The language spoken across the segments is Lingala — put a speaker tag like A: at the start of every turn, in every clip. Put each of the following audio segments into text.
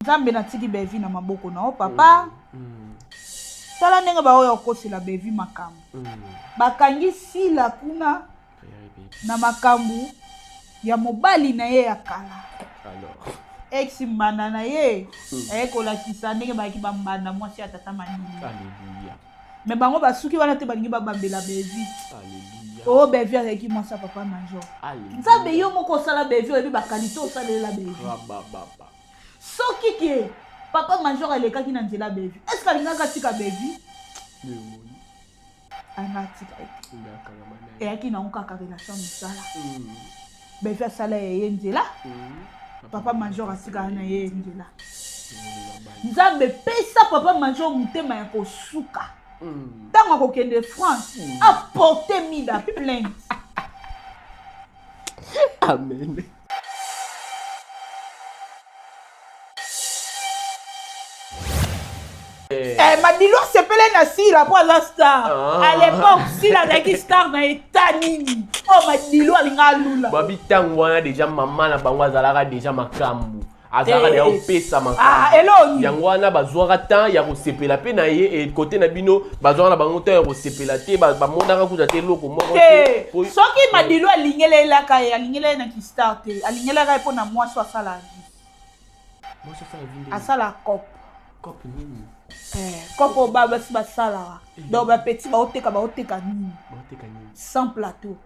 A: Nzambe natiki Bellevue na maboko na yo papa. Tala ndenge baoyo okosela Bellevue makambo. Bakangi Sila kuna na makambo ya mobali na ye ya kala. Ex mbanda na ye aye kolakisa ndenge bayaki bambanda mwasi ya tata Manini. Mais bango basuki wana te balingi babambela Bellevue. Oh Bellevue azalaki mwasi ya papa major. Nzambe yo moko osala Bellevue oyebi bakalite osalela Bellevue. Soki ke papa major alekaki na nzela Bellevue, est-ce que alingaka atika Bellevue? Alingaka atika ye te. Eyaki nango kaka relation mosala. Bellevue asala ya ye nzela, papa major atikala na ye nzela. Nzambe pesa papa major motema ya kosuka. Ntango akokende France, aporte mida plainte.
B: Amen.
A: Eh, Madilu asepele na Sila mpo aza star. Ah. À l'époque, Sila azalaki star na eta nini? Oh, Madilu alinga alula.
B: Babi ntango wana deja mama na bango azalaka deja makambo. Azalaka deja kopesa makambo.
A: Ah, eloni.
B: Yango wana bazwaka temps ya kosepela mpe na ye e kote na bino bazwaka na bango temps ya kosepela te bamonaka kuta te eloko moko
A: te. Soki Madilu alingelelaka ye, alingelela ye na ki star te, alingelelaka ye mpo na mwasi asala vie.
B: Mwasi asala vie ndenge?
A: Asala cop.
B: Cop nini?
A: Cop oyo basi basalaka. Donc ba petit baoteka, baoteka nini?
B: Baoteka nini?
A: Sans plateau.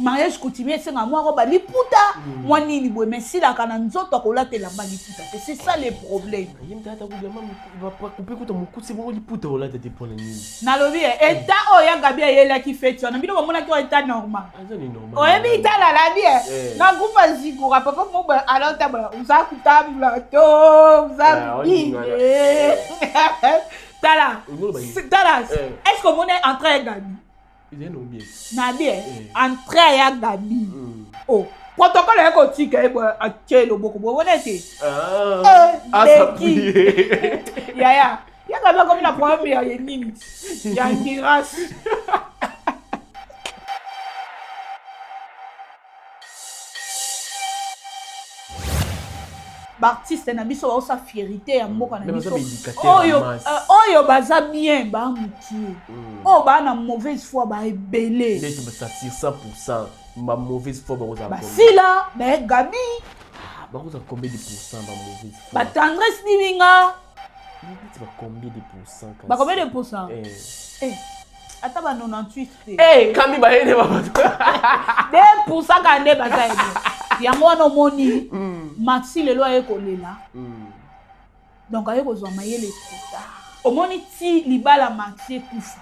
A: Mariage coutumier esenga mwa robe liputa, mwa nini boye, mais silaka na nzoto akolata elamba liputa te. C'est ça le problème.
B: Ye mtata ata kubiama bakupe kuta mokuse bongo liputa olata te mpona nini?
A: Nalobi ye eta oyo ya Gabi ayelaki feti wana bino bomonaki oyo eta normal.
B: Aza ni normal.
A: Oyebi tala la bien. Na groupe ya Zikura papa mo boye alors tambola oza kotambola to oza bine. Tala. Tala. Est-ce que omoni entrée ya Gabi? Na bien entrée ya Gabi. Oh, protocole ya kotika ye boye atie loboko boye omoni ete. Leki. Yaya. Ya Gabi akomi na problème ya ye nini? Ya endurance. Baartiste na biso baosa fierité ya mboka na biso oyo oyo baza bien ba mokie oyo ba na mauvaise foi ba ebele
B: neti ba sur 100% ba mauvaise foi bakozala
A: basila ba Gabi
B: bakozala combien de pourcent ba mauvaise foi
A: ba tendresse nininga
B: neti ba combien de pourcent
A: ba combien de pourcent ata ba 98 te.
B: Eh, kami bayene ba bato.
A: 2% kaka nde baza ebe. Yango wana omoni Maxi lelo aye kolela. Donc aye kozwa mayele trop tard. Omoni ti libala Maxi ekufa.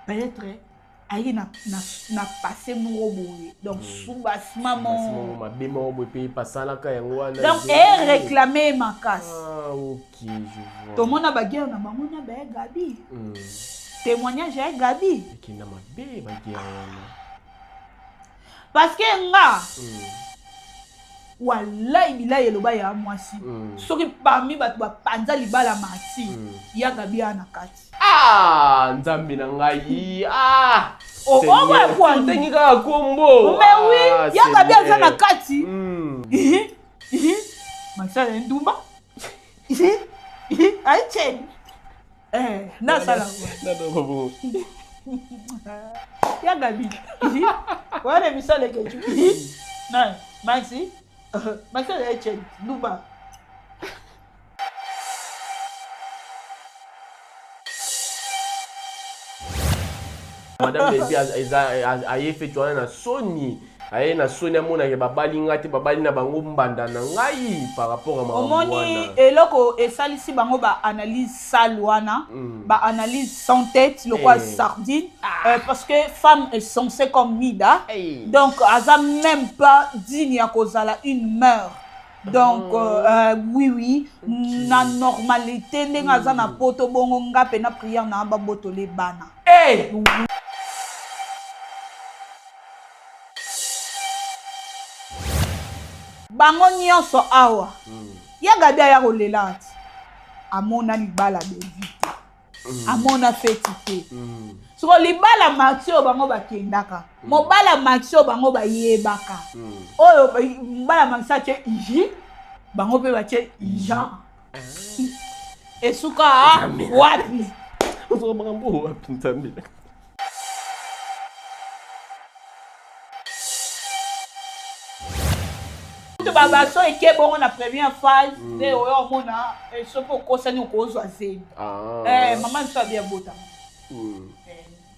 A: Peut-être aye na na na passé moko boye. Donc soubassement moko
B: mabe moko boye pe pasalaka yango wana.
A: Donc e réclamer makasi.
B: Ah, ok, je vois.
A: Tomona ba guerre na bango na ba Gabi. Témoignage ya Gabi.
B: Ekenda mabe ba guerre wana.
A: Parce que nga wallahi bilayi eloba ya mwasi. Soki parmi bato bapanza libala Maxi, ya Gabi ya na kati.
B: Ah, nzambe na ngai. Ah.
A: Oh, oh, ouais, quoi.
B: Otengi kaka kombo.
A: Mais oui, ya Gabi aza na kati. Maxi azali ndumba. Ayi cheni. Nasala. Ya Gabi. Wana misala eketu. Na Maxi. Maxi azali cheni ndumba.
B: Madame Baby aye feti wana na soni, aye na soni amonake babali nga te, babali na bango mbanda na ngai par rapport à makambo
A: Omoni
B: wana.
A: eloko esalisi bango ba analyse sale wana, ba analyse sans tête lokola sardine, parce que femme est censée comme Mida, donc aza même pas digne ya kozala une mère. Donc, oui, oui, na normalité, ndenge aza na poto bongo nga pe na prière na ba botole bana.
B: Hey!
A: Bango nyonso awa. Ya Gabi aya kolela ati. Amona libala Bellevue te. Amona feti te. Soko libala maxi oyo bango bakendaka, mobala maxi oyo bango bayebaka, oyo mobala maxi atie iji, bango mpe batie ijan. Esuka wapi?
B: Ozwaka makambo wapi, Nzambe?
A: Babaso eke bongo na première phase nde oyo omona soki okosani okozwa zemi. Mama biso abi abotama,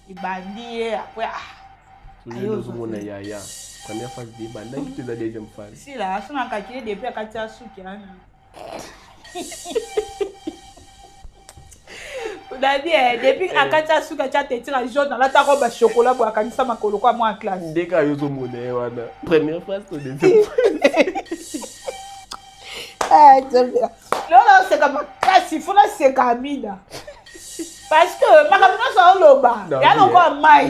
A: ebandi ye après ah.
B: Ozomona yaya, première phase de ebandaki to eza deuxième phase?
A: Sila so na calcule depuis akati ya suki wana nabi depuis akati ya suki, atya teinture jaune, alata robe ya chocolat boye, akangisa makolo kwa mwa classe.
B: Ndeka yo ozomona ye wana, première phase to deuxième phase?
A: Lelo naseka makasi, fo naseka Amida, parce que makambo nyonso aoloba ya lokola mai.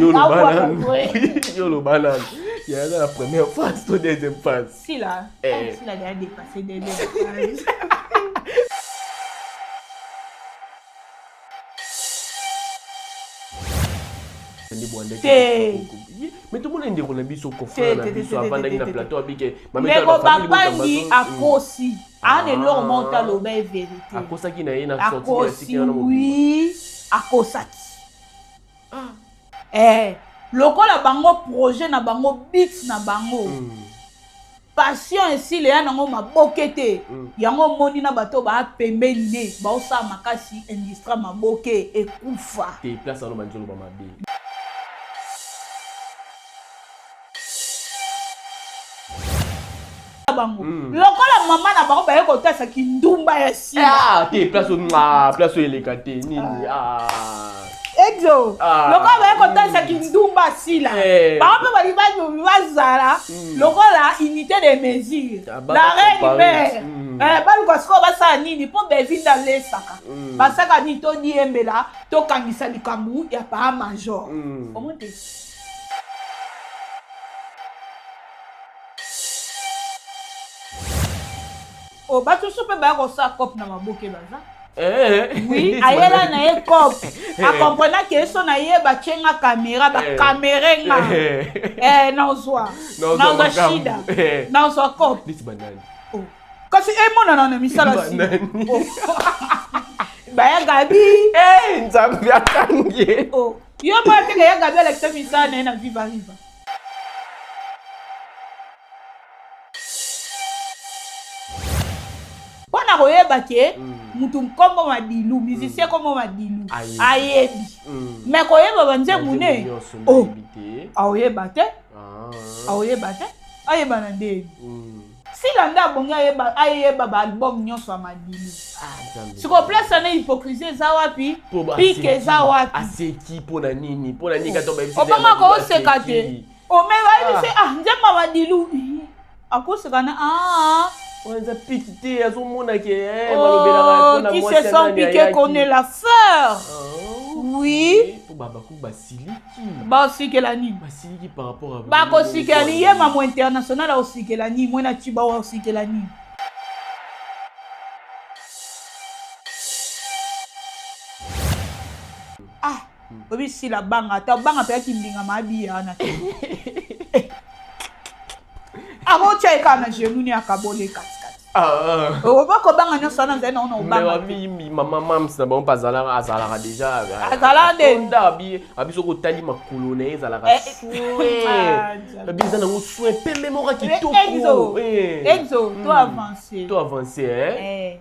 B: Yo oloba nanu, yaza na première phase to deuxième phase?
A: Sila, sila déjà dépassé deuxième phase. Te.
B: Mais tomona ndeko na biso, confrère na biso, avandaki na plateau, abike.
A: Ndeko bapangi akosi ana eloko moko te, aloba ye vérité.
B: Akosaki na ye na
A: Akosi, oui, akosaki. Lokola bango projet na bango, but na bango, passion esila eya nango maboke te. Yango omoni na bato baa pembeni ne baosala makasi, industrie maboke ekufa.
B: Te, place wana banzoloba mabe.
A: Bango lokola mama na bango baye kotasa kindumba ya sila.
B: Ah, te, place oyo, place oyo eleka te nini, ah.
A: Exo lokola baye kotalisa kindumba sila, bango mpe balingi bazala lokola unité de mesure, la reine mère. Baluka sikoyo basala nini mpo Bevi nde alesaka, basaka nini, todiembela, tokangisa likambo ya paa major. Omoni te? O bato mosusu mpe baya kosala cope na maboke baza. Oui, ayela na ye cope, akomprenaki ye so na ye batye nga caméra, bakamere nga, nazwa shida, nazwa cope.
B: Neti banani?
A: Oh. Kasi emonana na misala si baya Gabi.
B: Nzambe akangi.
A: Oh. Yo moko teke ya Gabi alakisa misala na ye na Viva Riva. Mpo na koyeba ke mutu nkombo Madilu, musicien nkombo Madilu, ayebi, mais koyeba banzembu ne, oh, aoyeba te, aoyeba te, ayeba na ndeni. Sila nde abongi ayeba, ayeba baalbum nyonso ya Madilu. Sikoyo place wana, hypocrisie eza wapi? Pike eza wapi?
B: Aseki mpo na nini? Mpo na nini kata bayebisi?
A: Obanga kooseka te ome bayebisi, ah, nzembo ya Madilu, akoseka na ah.
B: Eza piki te, azomona ke balobelaka.
A: Qui se sent piqué connaît l'affaire, oui.
B: Po babaku basiliki.
A: Basikela nini?
B: Basiliki par rapport à
A: Bakosikela nini? Ye mamo international aosikela nini? Mwena Ciba aosikela nini? Ah, oyebi sila, banga ata banga mpe yaki mbinga maabiya wana te, akotya ye kaka na genou ni akabole katikati. Oba kobanga nyonso wana azali nango na obanga.
B: Mama mams na bango mpe azalaka, azalaka déjà.
A: Azalaka nde.
B: Nda abi abi soki otali makolo na ye, ezalaka soin, abi eza nango soin, pembe moko ya kitoko.
A: Exo, Exo, to avance.
B: To avance, eh.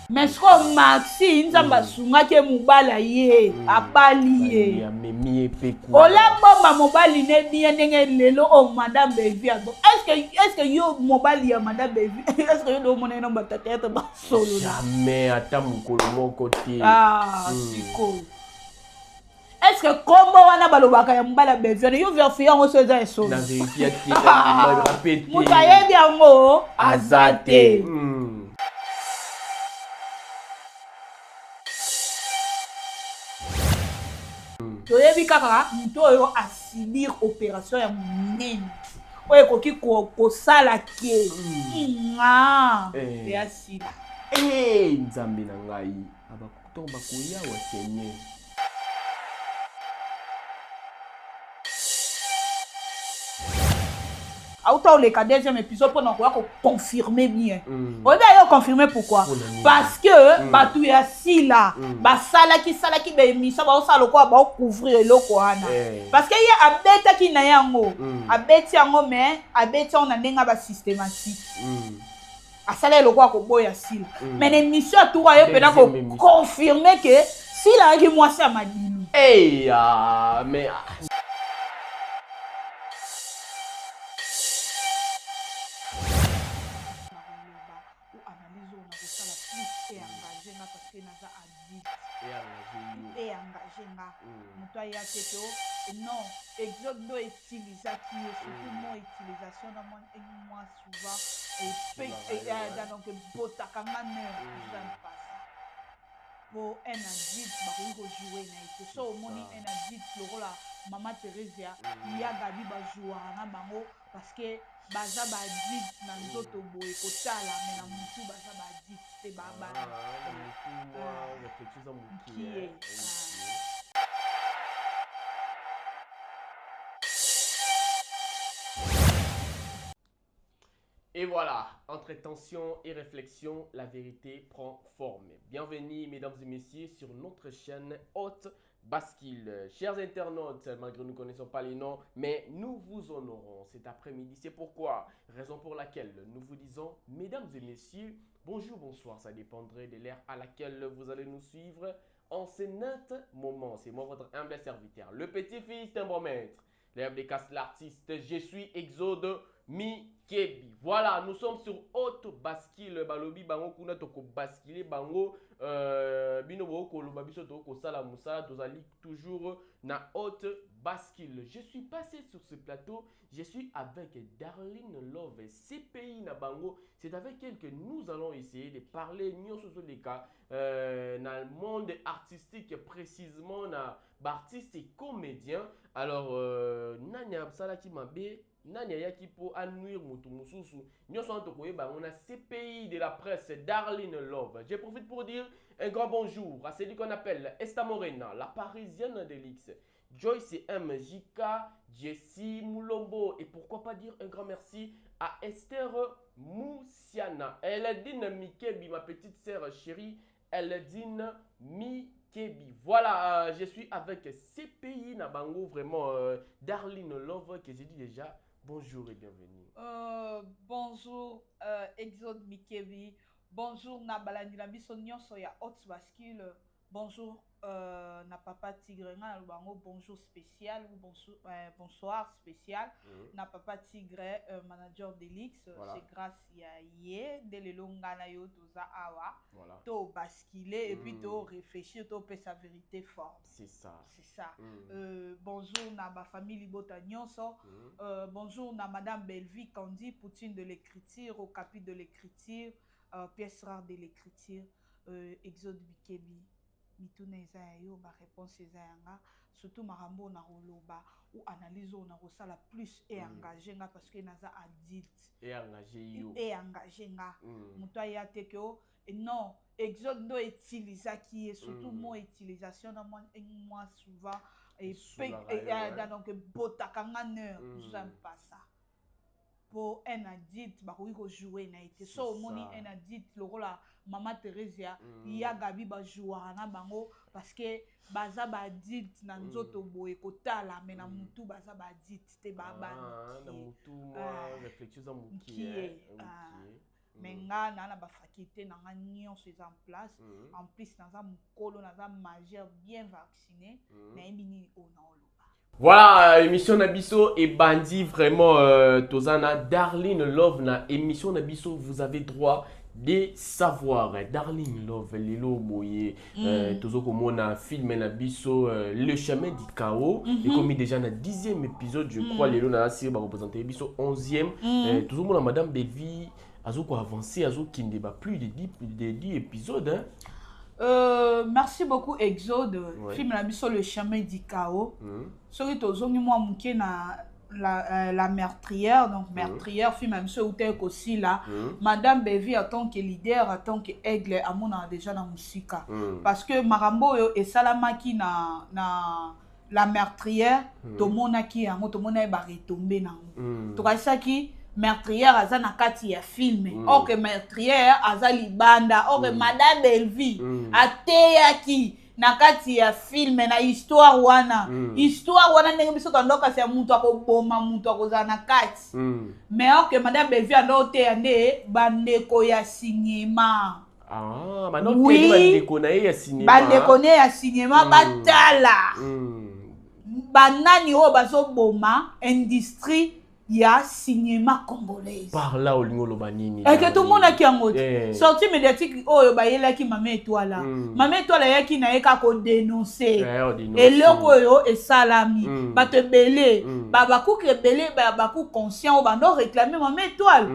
A: Mais sikoyo Maxi, Nzambe asungaki ye, mobali aye, abali ye.
B: Amemi ye mpe.
A: Ola bomba mobali ne bien ndenge lelo oyo madame Bevi abo. Est ce que yo mobali ya madame Bevi, est ce que yo nde omona ye na batata ete basolola?
B: Jamais, ata mokolo moko te.
A: Ah, sikoyo est ce que kombo wana balobaka ya mobali ya Bevi wana, yo vérifie yango so eza esolo?
B: Na vérifia te, nandimaka mpe te.
A: Moto ayebi yango aza te. Toyebi kaka moto oyo asubir opération ya monene. Oyo ekoki kosala ke nga eya sila.
B: Nzambe na ngai, abakuton bakoya wa Seigneur.
A: Auta oleka deuxième épisode mpona koya koconfirme bien. Oyebi aye oconfirme pourquoi? Parce que bato ya Sila basalaki salaki baémission, baosala lokola baocouvrir eloko wana, parce que ye abetaki na yango, abeti yango, mais abeti yango na ndenge ya basystématique. Asala eloko ya koboya Sila, mais na émission atour aye mpena koconfirme ke Sila ayaki mwasi ya Madilu.
B: Hey, ah, mais
A: ou analyse oyo nakosala plus e engage nga, parce que naza adulte. E engage nga. Moto aya te ke o non, Exode ndo utilisaki ye, surtout mo utilisation na moi souvent donc ebotaka nga nerf. J'aime pas ça. Po un adulte bakoki kojoue na ye te. So omoni un adulte lokola Mama Theresia, ya Gabi, bajouaka na bango parce que baza baadulte na nzoto boye kotala, mais na motu baza baadulte te, babana.
B: Mokie. Et voilà, entre tension et réflexion, la vérité prend forme. Bienvenue, mesdames et messieurs, sur notre chaîne Haute Bascule. Chers internautes, malgré nous ne connaissons pas les noms, mais nous vous honorons cet après-midi. C'est pourquoi, raison pour laquelle nous vous disons, mesdames et messieurs, bonjour, bonsoir, ça dépendrait de l'heure à laquelle vous allez nous suivre en ce net moment. C'est moi, votre humble serviteur, le petit-fils d'un bon maître, l'herbe des casses, l'artiste. Je suis Exode Mikebi. Voilà, nous sommes sur Haute Bascule. Balobi bango kuna toko basculer bango bino boko loba biso toko sala musala, tozali toujours na Haute Bascule. Je suis passé sur ce plateau, je suis avec Darling Love, CPI na bango. C'est avec elle que nous allons essayer de parler nyonso sur les cas dans le monde artistique, précisément na artiste et comédien. Alors nani asalaki mabe, nani ayaki po anuire mutu mususu, nyonso wana tokoyeba yango na CPI de la presse, Darling Love. Je profite pour dire un grand bonjour à celui qu'on appelle Esta Morena, la parisienne de l'X, Joyce M, JK, Jessie Moulombo, et pourquoi pas dire un grand merci à Esther Moussiana, Eladine Mikebi, ma petite sœur chérie, Eladine Mikebi. Voilà, je suis avec CPI Nabango, vraiment, Darling Love, que j'ai dit déjà, bonjour et bienvenue.
A: Bonjour, Exode Mikebi, bonjour Nabalandi Nabiso nyonso ya Haute Bascule, bonjour na Papa Tigre, nga na lobango bonjour spécial ou bonsoir, bonsoir spécial na Papa Tigre, manager d'Elix.
B: Voilà.
A: C'est grâce ya ye nde lelo nga na yo toza awa.
B: Voilà.
A: To basculer et puis to réfléchir, to pesa vérité forte.
B: C'est ça.
A: C'est ça. Bonjour na ba famille libota nyonso. Bonjour na Madame Belvi Kandi, Poutine de l'écriture, au capi de l'écriture, pièce rare de l'écriture, Exode Bikebi. Mituna eza ya yo, ba réponse eza ya nga, surtout makambo na koloba ou analyse oyo na kosala plus e engage nga, parce que naza adulte.
B: E engage yo.
A: E engage nga. Moto aya te ke o non, Exode ndo utilisaki ye, surtout mo utilisation na moi souvent
B: Esulaka yo, ouais.
A: donc ebotaka nga nerf. J'aime pas ça. Po un adulte bakoki kojoue na ye te. So omoni un adulte lokola Mama Theresia, ya Gabi, bajouaka na bango parce que baza baadulte na nzoto boye kotala, mais na mutu baza baadulte te, babana.
B: Ah, na mutu mwa réflexion eza mokie,
A: Mokie,
B: hein,
A: ah.
B: mokie.
A: Mais nga na bafaculté na nga nyonso eza en place. En plus naza mokolo, naza majeur, bien vacciné, nayebi nini oyo naoloba.
B: Voilà, émission na biso ebandi vraiment, tozana Darling Love na émission na biso, vous avez droit de savoir. Darling Love, lelo boye, tozo komona film na biso, Le chemin du chaos, ekomi déjà na 10e épisode, je crois, lelo na sir ba représenter biso 11e. Tozo mona Madame Belvi azo ko avancer, azo kinde ba plus de 10, de 10 épisodes, hein.
A: Merci beaucoup Exode. Film na biso Le chemin du chaos. Soki tozongi mwa moke na La meurtrière, donc meurtrière, film ya biso eutaki kosila. Madame Bevi, en tant que leader, en tant que aigle, amonaka déjà na mosika, parce que makambo oyo esalamaki na La meurtrière, tomonaki yango, tomonaki baretombées nango. Tokanisaki meurtrière aza na kati ya film, or que meurtrière aza libanda, or que madame Belvi ateyaki na kati ya film na histoire wana. Histoire wana, ndenge biso tandokasi ya moto akoboma moto, akozala na kati, mais or que madame Belvi ando oteya nde bandeko ya cinéma.
B: Ah,
A: Oui.
B: bandeko na ye ya cinéma.
A: Bandeko ne ya cinéma, batala banani oyo bazoboma industrie ya cinéma congolaise.
B: Par là olingi oloba nini?
A: Eke tomonaki yango te. Sortie médiatique oyo bayelaki mama Etoile, mama Etoile ayaki na ye kaka kodénoncer
B: Eh, odénonce.
A: Eloko oyo esalami, bato ebele, babakuki ebele, baku conscient oyo bando réclame mama Étoile,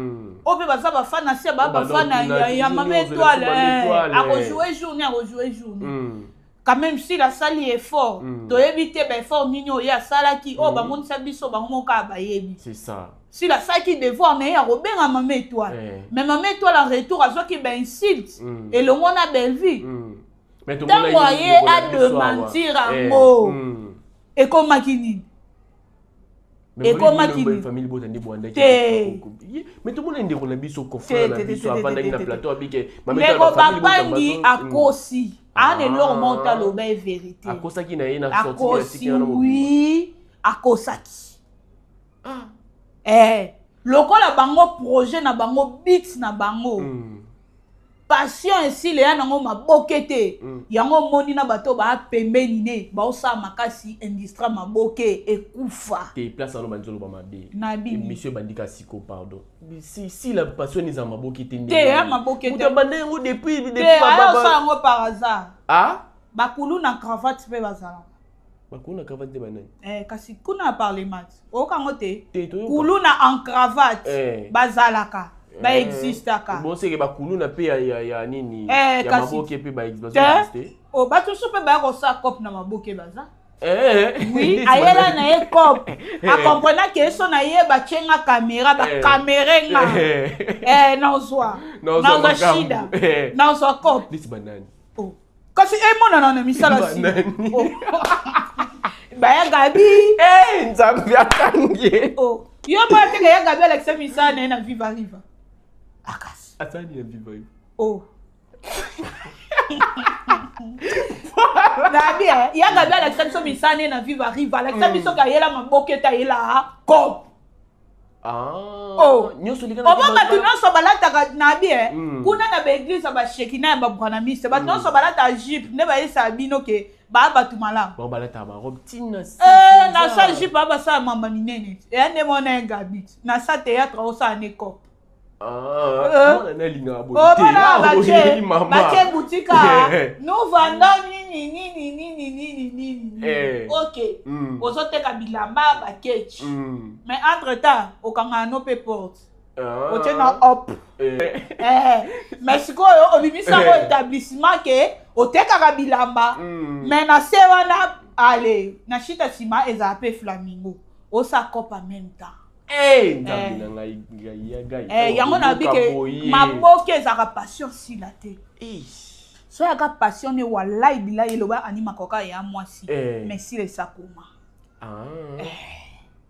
A: oyo mpe baza bafana si baa
B: Oyo bando
A: bafana
B: tuna
A: ya
B: toujours
A: mama
B: nyonso
A: Étoile.
B: elakisi mama Étoile, eh.
A: Akojouer journée, akojouer journée. Quand même, s'il asali effort, toyebi te baeffort nini oyo ye asalaki, oyo bamonisa biso, bango moko kaka bayebi.
B: C'est ça.
A: S'il asalaki devoir na ye ya kobenga mama Étoile, mais mama Étoile en retour azwaki bainsulte elongo na Bellevue.
B: Mais
A: Ntango
B: tomonaki
A: aye
B: ndeko na biso awa.
A: adémentir yango, ekomaki nini?
B: Mais
A: Ekomaki
B: famille
A: nini?
B: Famille bota nde bwandaki.
A: Te.
B: Mais tomona ndeko na biso, confrère
A: Te,
B: na
A: te, te,
B: biso,
A: te, te,
B: avandaki
A: te,
B: na
A: te,
B: plateau abike
A: Ndeko bapangi akosi ana eloko moko te, aloba ye vérité.
B: Akosaki na ye na sortie
A: Akosi.
B: médiatique wana mobimba.
A: Oui, akosaki. Lokola bango projet na bango, but na bango, passion esila ya nango maboke te. Yango omoni na bato baa pembeni ne baosala makasi industrie maboke ekufa.
B: Te, place wana bandi oloba mabe.
A: Na bini?
B: Émission ebandika siko, pardon. Si la passion eza maboke te,
A: Te, ya maboke te.
B: moto abanda yango depuis
A: Te,
B: depuis
A: aya osala yango par hasard.
B: Ah.
A: Bakulu na cravate mpe bazalaka.
B: Bakulu na cravate nde banani?
A: Kasi kuna ya parlement oyokango te?
B: Te, toyoka.
A: Kulu na en cravate bazalaka, baexistaka.
B: Bon, seke bakuluna mpe ya nini,
A: Eh,
B: ya
A: kasi
B: maboke mpe
A: te.
B: baexiste.
A: O bato mosusu mpe baya kosala cope na maboke baza. Oui, ayela na ye cope, akomprenaki eso na ye, batyenga caméra, bakamere nga, nazwa
B: Nazwa
A: nazwa
B: makambo.
A: shida, nazwa cope.
B: Neti banani?
A: Oh. Kasi emonana na misala si.
B: Banani?
A: Oh. Baya Gabi.
B: Nzambe atangi.
A: Oh. Yo mona teke ya Gabi alakisa misala na ye na Viva Riva akasi.
B: Asali na Viva.
A: Oh. Nabi ya Gabi alakisa biso misala na ye na Viva Riva, alakisa biso ke ayela maboke ete ayela cope.
B: Ah.
A: Oh.
B: Nyonso lika.
A: Omo bato nyonso balataka nabi kuna na baéglise ya bashekina ya babranamiste, bato nyonso balataka jupe nde bayesaka bino ke baa bato malamu.
B: Bango balataka barobe ntina.
A: Na sa jupe aa basala mamba minene, eya nde mona ye Gabi na sa théâtre osala ne cope.
B: Mwana nalingaka boye te.
A: Omona.
B: Ah,
A: Batie
B: oyebi mama.
A: batie boutique a nous vendons nini nini nini nini nini. Ok, ozoteka bilamba bakechi, mais entre temps okangaka no mpe porte, otie na op. Mais sikoyo obimisako établissement ke otekaka bilamba, mais na se wana ale na shita nsima ezala mpe flamingo, osala cope en même temps.
B: Nzambe na ngai, ngai ya ngai.
A: Yango nayebi ke
B: Boye.
A: Maboke ezalaka passion sila te. So yaka passion ne, walai bilai eloba animaka kaka ya mwasi, mais sila esakoma.
B: Ah.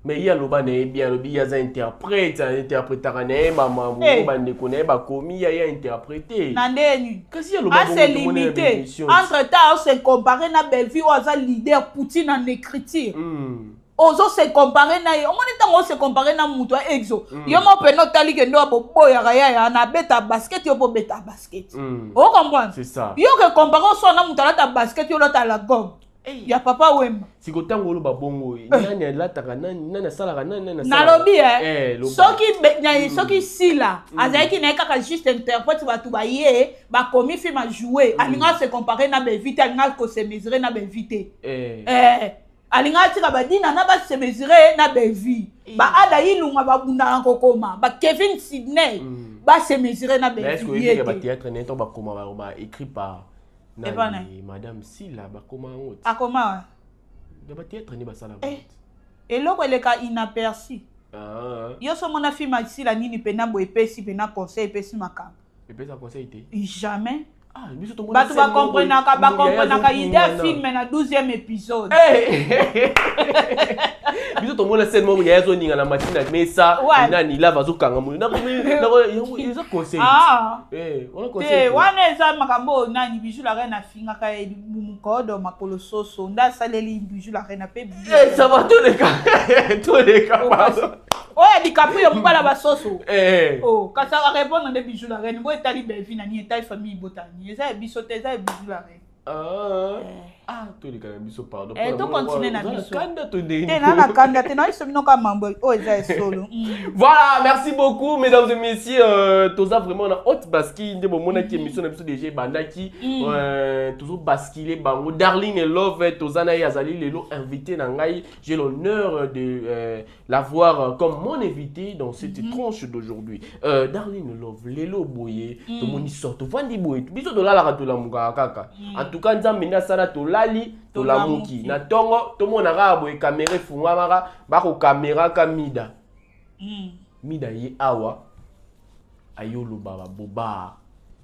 B: Mais ye aloba na ye bien, alobi ye aza interprète, ainterprétaka na ye bamambo. Bandeko na ye bakomi, ye ye interprété.
A: Na nde nini?
B: Kasi ye aloba bongo,
A: Ase
B: tomoni na
A: limité.
B: baémission.
A: Entre temps ose compare na Bellevue oyo aza leader Poutine en écriture. Ozo se compare na ye, omoni ntango ose compare na moto ya exo, yo mo pene otali ke nde wa boboyaka yaya na beta basket, yo mpo obeta basket. Ocomprendre?
B: C'est ça.
A: Yo ke compare oswana na moto alata basket, yo olata la gomme ya Papa Wemba.
B: Siko ntango oloba bongo, nani alataka nani, nani asalaka nani, nani asalaka?
A: Nalobi
B: Loba.
A: Soki soki Sila azalaki na ye kaka juste interprète, bato baye bakomi film ajoue, alingaka se compare na Bevi te, alingaka kose mesure na Bevi te. Alingaka tika badina na base mesure na Bevi, baada Ilunga babundaka kokoma, bakevin Sydney base mesure na
B: Mais est-ce que
A: Bevi, ye
B: oyebi ke
A: te.
B: bathéâtre na ye ntango bakoma, bakoma écrit par
A: Epa
B: nani? Madame Sila bakoma yango te.
A: Akoma
B: Na bathéâtre nde basalaka.
A: Eloko eleka inaperçu.
B: Ah.
A: Yo so mona film asila nini pena boye epesi pena conseil, epesi makambo.
B: Epesa conseil te.
A: Jamais.
B: Ah, biso tomona
A: Bato
B: scène moko
A: bacomprenaka
B: boye,
A: bacomprenaka
B: yaya
A: idée ya
B: azoningana.
A: film na 12e épisode.
B: Hey! Biso tomona scène moko, yaya azoningana mati na mesa. Nani lave azokanga moyo. Eza conseil.
A: Ah.
B: Eh, wana conseil
A: te
B: te.
A: Wana eza makambo oyo nani, Bijou la Reine afingaka ye mokodo makolo soso nde asaleli Bijou la Reine ape Bijou.
B: Eh, ça va, toleka, toleka, pardon.
A: Oyo ya DiCaprio, mobala basoso.
B: Eh.
A: Oh, kasi arépondre nde Bijou la Reine bo etali Belvi na nini, etali famille ibotani, eza ya biso te, eza ya Bijou la Reine.
B: Ah, ah, toleka na biso, pardon.
A: Eh,
B: Mpona
A: tocontinue na
B: oza na
A: biso.
B: kanda to ndenge
A: Te, na na kanda te, nayeso bino kaka mambo oyo eza ya solo.
B: Voilà, merci beaucoup, mesdames et messieurs. Toza vraiment na haute bascule. Nde bomonaki émission na biso déjà ebandaki. Tozo basculer bango. Darling et Love, toza na ye azali lelo invité na ngai. J'ai l'honneur de l'avoir comme mon invité dans cette tranche d'aujourd'hui. Darling Love, lelo boye, tomoni sorte vandi boye. Biso tolalaka, tolamukaka kaka. En tout cas, Nzambe nde asala tolali, tolamuki.
A: Tolamuki.
B: Na ntongo tomonaka kaka boye caméra efungwamaka, bakokameraka Mida. Mida ye awa ayoloba baboba,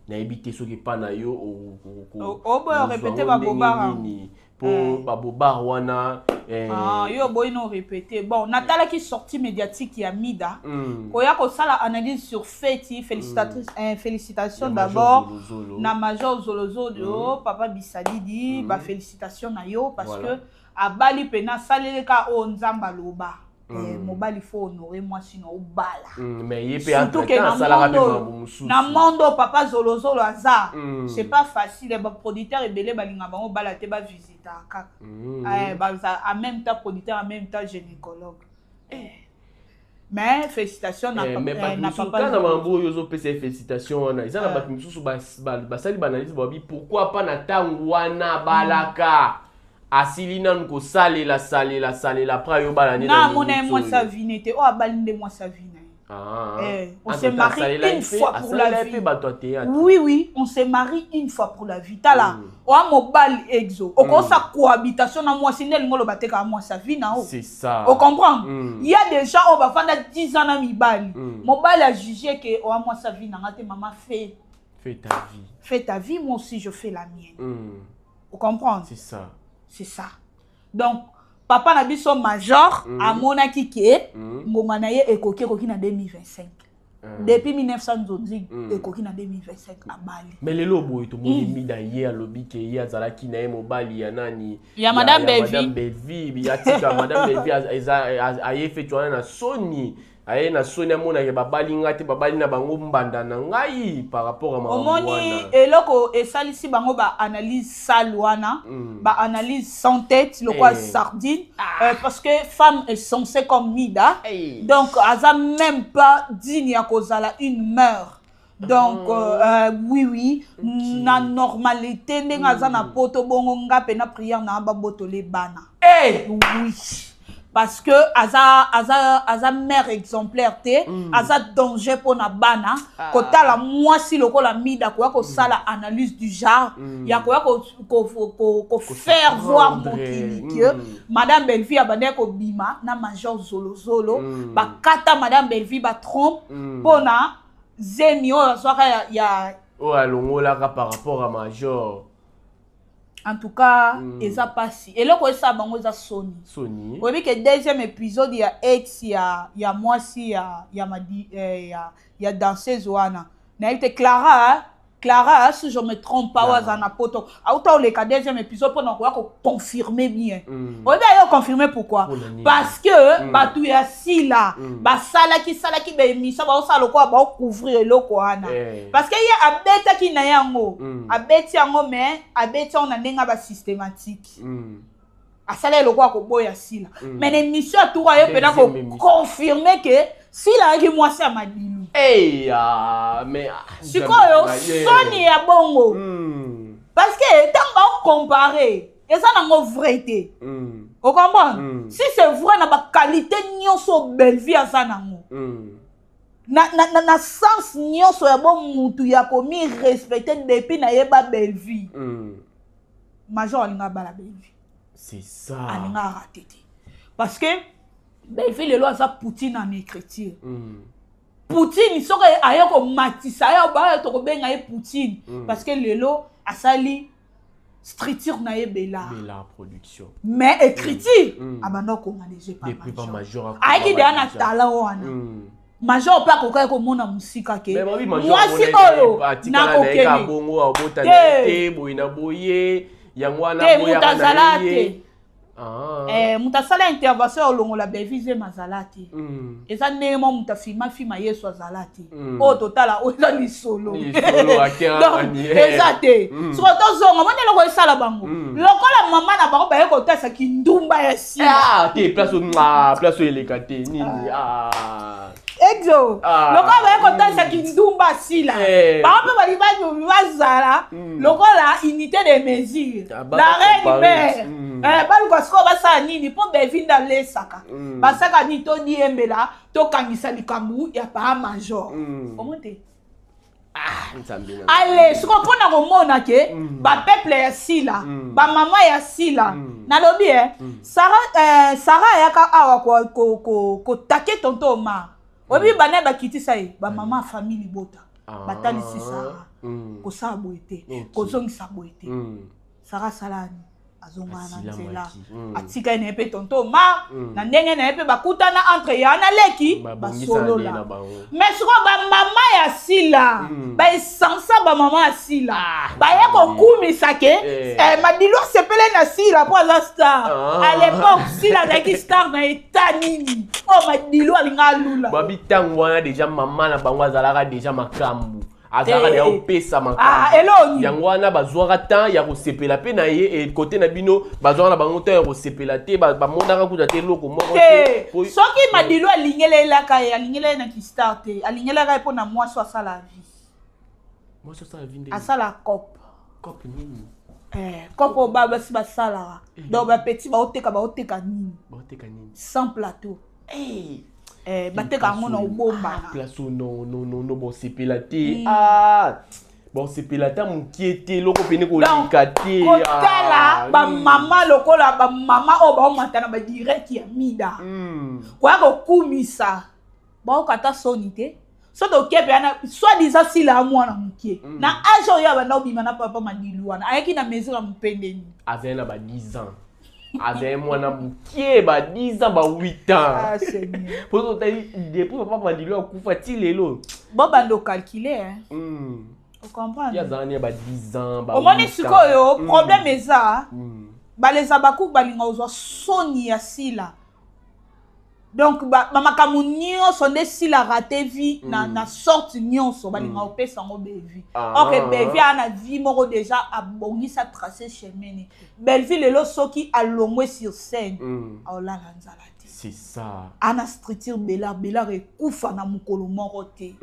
B: nayebi te soki epa na yo
A: Oboya
B: ozwa
A: répéter
B: yango
A: babobar
B: ndenge
A: yango.
B: nini mpo babobar wana
A: Ah, yo boyi no répéter. Bon, natalaki sortie médiatique ya Mida koya kosala analyse sur feti félicitatrice, félicitation
B: Ya Major
A: d'abord
B: Zolozolo.
A: Na Major Zolozolo, papa Bisalidi, bafélicitation na yo parce que abali mpena asaleleka oyo Nzambe aloba. Mobali faut honorer mwasi na obala.
B: Mais ye mpe
A: Surtout ke
B: entre-temps
A: na
B: asalaka mpe
A: monde
B: makambo mosusu.
A: Na monde oyo papa Zolozolo aza, c'est pas facile. Baproducteur ebele balinga bango bala te, bavisitaka kaka. Eh, baza en même temps producteur, en même temps gynécologue. Mais félicitations na,
B: Eh, mais
A: eh,
B: bato
A: na
B: mosusu
A: papa
B: kaka na
A: Zolo.
B: mambo oyo ozopesa ye félicitation wana, eza na bato mosusu basali baanalyse, babi pourquoi pas na ntango wana balaka asili nanu kosalela salela salela, après ayobala nde
A: Na amona ye mwasi avine te, oyo abali nde mwasi avine.
B: Ah.
A: Eh, on se marie une fois pour la vie.
B: Mpe bato ya théâtre.
A: Oui, on se marie une fois pour la vie. Tala, oa mobali exo okosa cohabitation na mwasi nde elingi oloba te kaka mwasi avi na o.
B: C'est ça.
A: Ocomprendre? Il y a des gens oyo bafanda 10 ans na mibali. Mobali ajuge ke oa mwasi avi nanga te, mama, fait
B: Fais ta vie.
A: Fais ta vie, moi aussi je fais la mienne. Ocomprendre?
B: C'est ça.
A: C'est ça. Donc papa na biso major amonaki ke ngonga na ye ekoki na 2025. Depuis 1990, ekoki na 2025, abali.
B: Mais lelo boye tomoni Mida ye alobi ke ye azalaki na ye mobali ya nani?
A: Ya Madame Belvi.
B: Madame Belvi. Atika Madame Belvi aye feti wana na soni, aye na soni, amonake babali nga te, babali na bango mbanda na ngai par rapport à makambo
A: Omoni,
B: wana.
A: Eloko esalisi bango baanalyse sale wana, baanalyse sans tête lokola sardine, parce que femme est censée comme Mida, donc aza même pas digne ya kozala une mère. Donc oui, na normalité ndenge aza na poto bongo, nga mpe na prière na babotole bana. Oui, parce que aza mère exemplaire te, aza danger mpona bana. Kotala mwasi lokola Mida koya kosala analyse du genre ya koya kofaire voir
B: Kos'apprendre.
A: mokili ke Madame Bellevie abandaki kobima na Major Zolozolo, bakata Madame Bellevie batrompe mpona zemi oyo azwaka ya
B: Oyo alongolaka par rapport à major.
A: En tout cas, eza mpasi. Eloko esala bango eza soni.
B: Soni.
A: Oyebi ke deuxième épisode ya ex ya mwasi ya, madi, ya danseuse wana, nayebi te, Clara, hein? Clara, si je me trompe pas, oyo aza na poto, auta oleka deuxième épisode mpona koya koconfirme bien. Oyebi aye oconfirme pourquoi?
B: Mpona nini?
A: Parce que bato ya Sila basalaki salaki baémission, baosala lokola baocouvrir eloko wana. Parce que ye abetaki na yango, abeti yango, mais abeti yango na ndenge ya basystématique. Asala eloko ya koboya Sila, mais na émission atour aye mpena
B: Deuxième émission.
A: koconfirme ke Sila ayaki mwasi ya Madilu.
B: Hey, ah, mais ah,
A: Sikoyo
B: Nzambe,
A: soni ya bongo, parce que ntango baocompare, eza nango vrai te. Ocomprendre? Si c'est vrai, na baqualité nyonso Bellevie aza nango, na sens nyonso ya bomutu ya komi respecte, depuis nayeba Bellevie, major alinga abala Bellevie.
B: C'est ça.
A: Alinga arate te, parce que Bellevue lelo aza Poutine en écriture. Poutine soki aye komatisa ye, bayo tokobenga ye Poutine, parce que lelo asali structure na ye Bela.
B: Bela Production.
A: Mais écriture abanda kokonga déjà.
B: Depuis pa Major.
A: Ayaki deya na talent wana. Major mpe akokaki komona mosika ke mwasi oyo
B: nakokende bongo abota te boye na boye, yango wana.
A: Te, moto azala te. Moto asala intervention ya olongola Bellevue zema azala te. Eza ndenge mwa moto afilma filma Yesu azala te. Oyo totala oyo eza lisolo, donc eza te. Soko tozonga, moni eloko esala bango lokola mama na bango baye kotasa kindumba ya sila.
B: Te, place oyo eleka te nini?
A: Exo lokola baye kotalisa kindumba sila, bango mpe balingi bazala lokola unité de mesure, la reine mère. Baluka sikoyo basala nini mpo Bellevue nde alesaka, basaka nini, todiembela, tokangisa likambo ya paa Major. Omoni te? Ale sikoyo mpona komona ke bapeuple ya Sila, bamama ya Sila, nalobi e Sara ayaka awa kotake tonto Omar. Oyebi bana bakitisa ye, bamama ya famille libota batalisi Sara kosala boye te, kozongisa boye te. Sara asala nini? Azonga na nzela, atika ye na ye mpe tonto Omar na ndenge na ye mpe bakutana entre ya na leki, basolola. Mais sikoyo bamama ya Sila, baesansa, bamama ya Sila baye kokumisa ke Madilu asepele na Sila mpo aza star. À l'époque Sila azalaki star na eta nini oyo Madilu alinga alula?
B: Babi ntango wana déjà mama na bango azalaka déjà makambo, azalaka deya opesa makambo. Yango wana bazwaka temps ya kosepela mpe na ye. Kote na bino bazwaka na bango temps ya kosepela te, bamonaka kuta te eloko moko.
A: Te, soki Madilu alingelelaka ye, alingela ye na kistar te, alingelaka ye mpo na mwasi asala vie.
B: Mwasi asala vie nde?
A: Asala cope.
B: Cope nini?
A: Cope oyo basi basalaka, donc bapeti baoteka, baoteka nini?
B: Baoteka nini?
A: Sans plateau. Bateka yango na obombana.
B: Place oyo, non, non, non, non, bosepela te. Ah, bosepela ata mokie te, eloko pene koleka te.
A: Kotala bamama lokola bamama oyo baomata na badirect ya Mida, koya kokumisa, baoka ata soni te. So toke mpe wana, soit disant Sila ya mwana mokie na age oyo abanda obima na papa Madilu wana, ayaki na mesure ya mopendeni.
B: Azali na ba 10 ans, azali mwana mokie, ba 10 ans, ba 8 ans. Po otali depuis papa Madilu akufa ti lelo.
A: Bobanda ocalcule, ocomprendre.
B: Azala ni ba 10 ans.
A: Omoni sikoyo problème eza baleza bakuku balinga kozwa soni ya Sila. Donc bamakambo nyonso nde Sila rate vie na sorte nyonso, balinga kopesa yango Bellevue. Ok, Bellevue aa na vie moko déjà abongisa, trace chemin ne. Bellevue lelo soki alongwe sur scène, aolala nzala te.
B: C'est ça.
A: Ana structure Belar. Belar ekufa na mokolo moko te.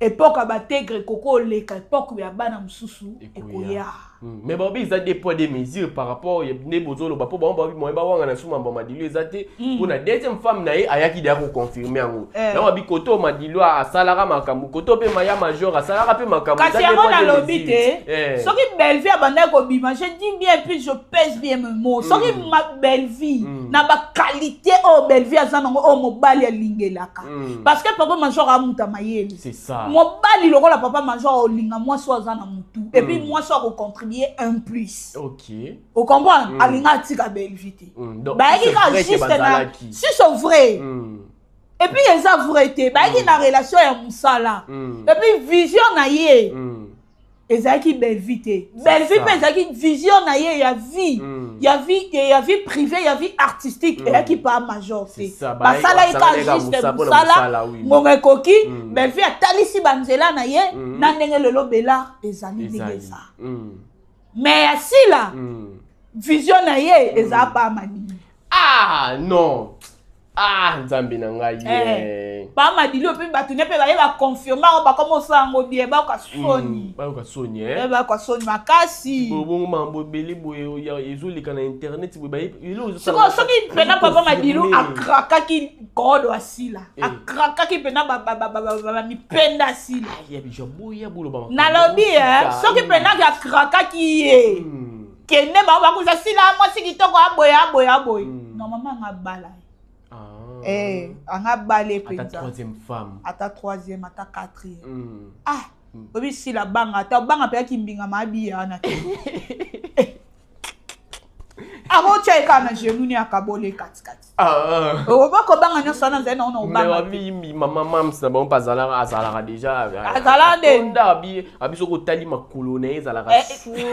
A: Époque ya bategre koko oleka, époque ya bana mosusu ekoya.
B: Mais baobi eza deux poids deux mesures par rapport nde bozoloba, mpo bango babi moye bawanga na suma ba Madilu eza te, mpona deuxième femme na ye ayaki deya koconfirme yango. Yango babi kote oyo Madilu asalaka makambo, kote mpe maya Major asalaka mpe makambo.
A: Kasi yango nalobi te, soki Bellevue abandaki kobima, je dis bien, puis je pèse bien mes mots, soki Bellevue na baqualité oyo Bellevue aza nango, oyo mobali alingelaka, parce que papa Major amuta mayele, mobali lokola papa Major olinga mwasi oyo aza na mutu et puis mwasi oyo akocontribue un plus. Ocomprendre? Alinga atika Bellevue te. Bayaki kaka juste na si c'est vrai. Et puis eza vrai te, bayaki na relation ya mosala et puis vision na ye ezalaki Bellevue te. Bellevue mpe ezalaki vision na ye ya vie, ya vie, ya vie privée, ya vie artistique, eyaki pa Major te. Basalaki ka juste mosala, ngonga ekoki, Bellevue atalisi banzela na ye na ndenge lelo Bela ezali ndenge eza. Mais ya Sila, vision na ye eza pa Madili.
B: Ah non, ah Nzambe na ngai ye.
A: Pa Madili mpe bato ne mpe baye baconfirme yango, bakoma osala yango bien, bayoka soni.
B: Bayoka soni.
A: Bayoka soni makasi.
B: Bongo mambo ebele boye ezoleka na internet boye.
A: Sikoyo soki mpena papa Madilu akrakaki kodo asila, akrakaki mpena bamipenda asila, nalobi soki mpenaki akrakaki ye, kende bango bakuza Sila mwasi kitoko, aboye, aboye, aboye. Normalement anga bala ye. Ah. Anga bala ye mpenza.
B: Ata troisième femme.
A: Ata troisième, ata quatrième. Ah, oyebi Sila banga, ata banga mpe akimbinga maabiya wana te. Akotya ye kaka na genou ni akaboli katikati. Oba kobanga nyonso wana azali nango na obanga.
B: Mama Mams na bango mpe azalaka déjà.
A: Azalaka nde.
B: Abi soki otali makolo na ye ezalaka soin.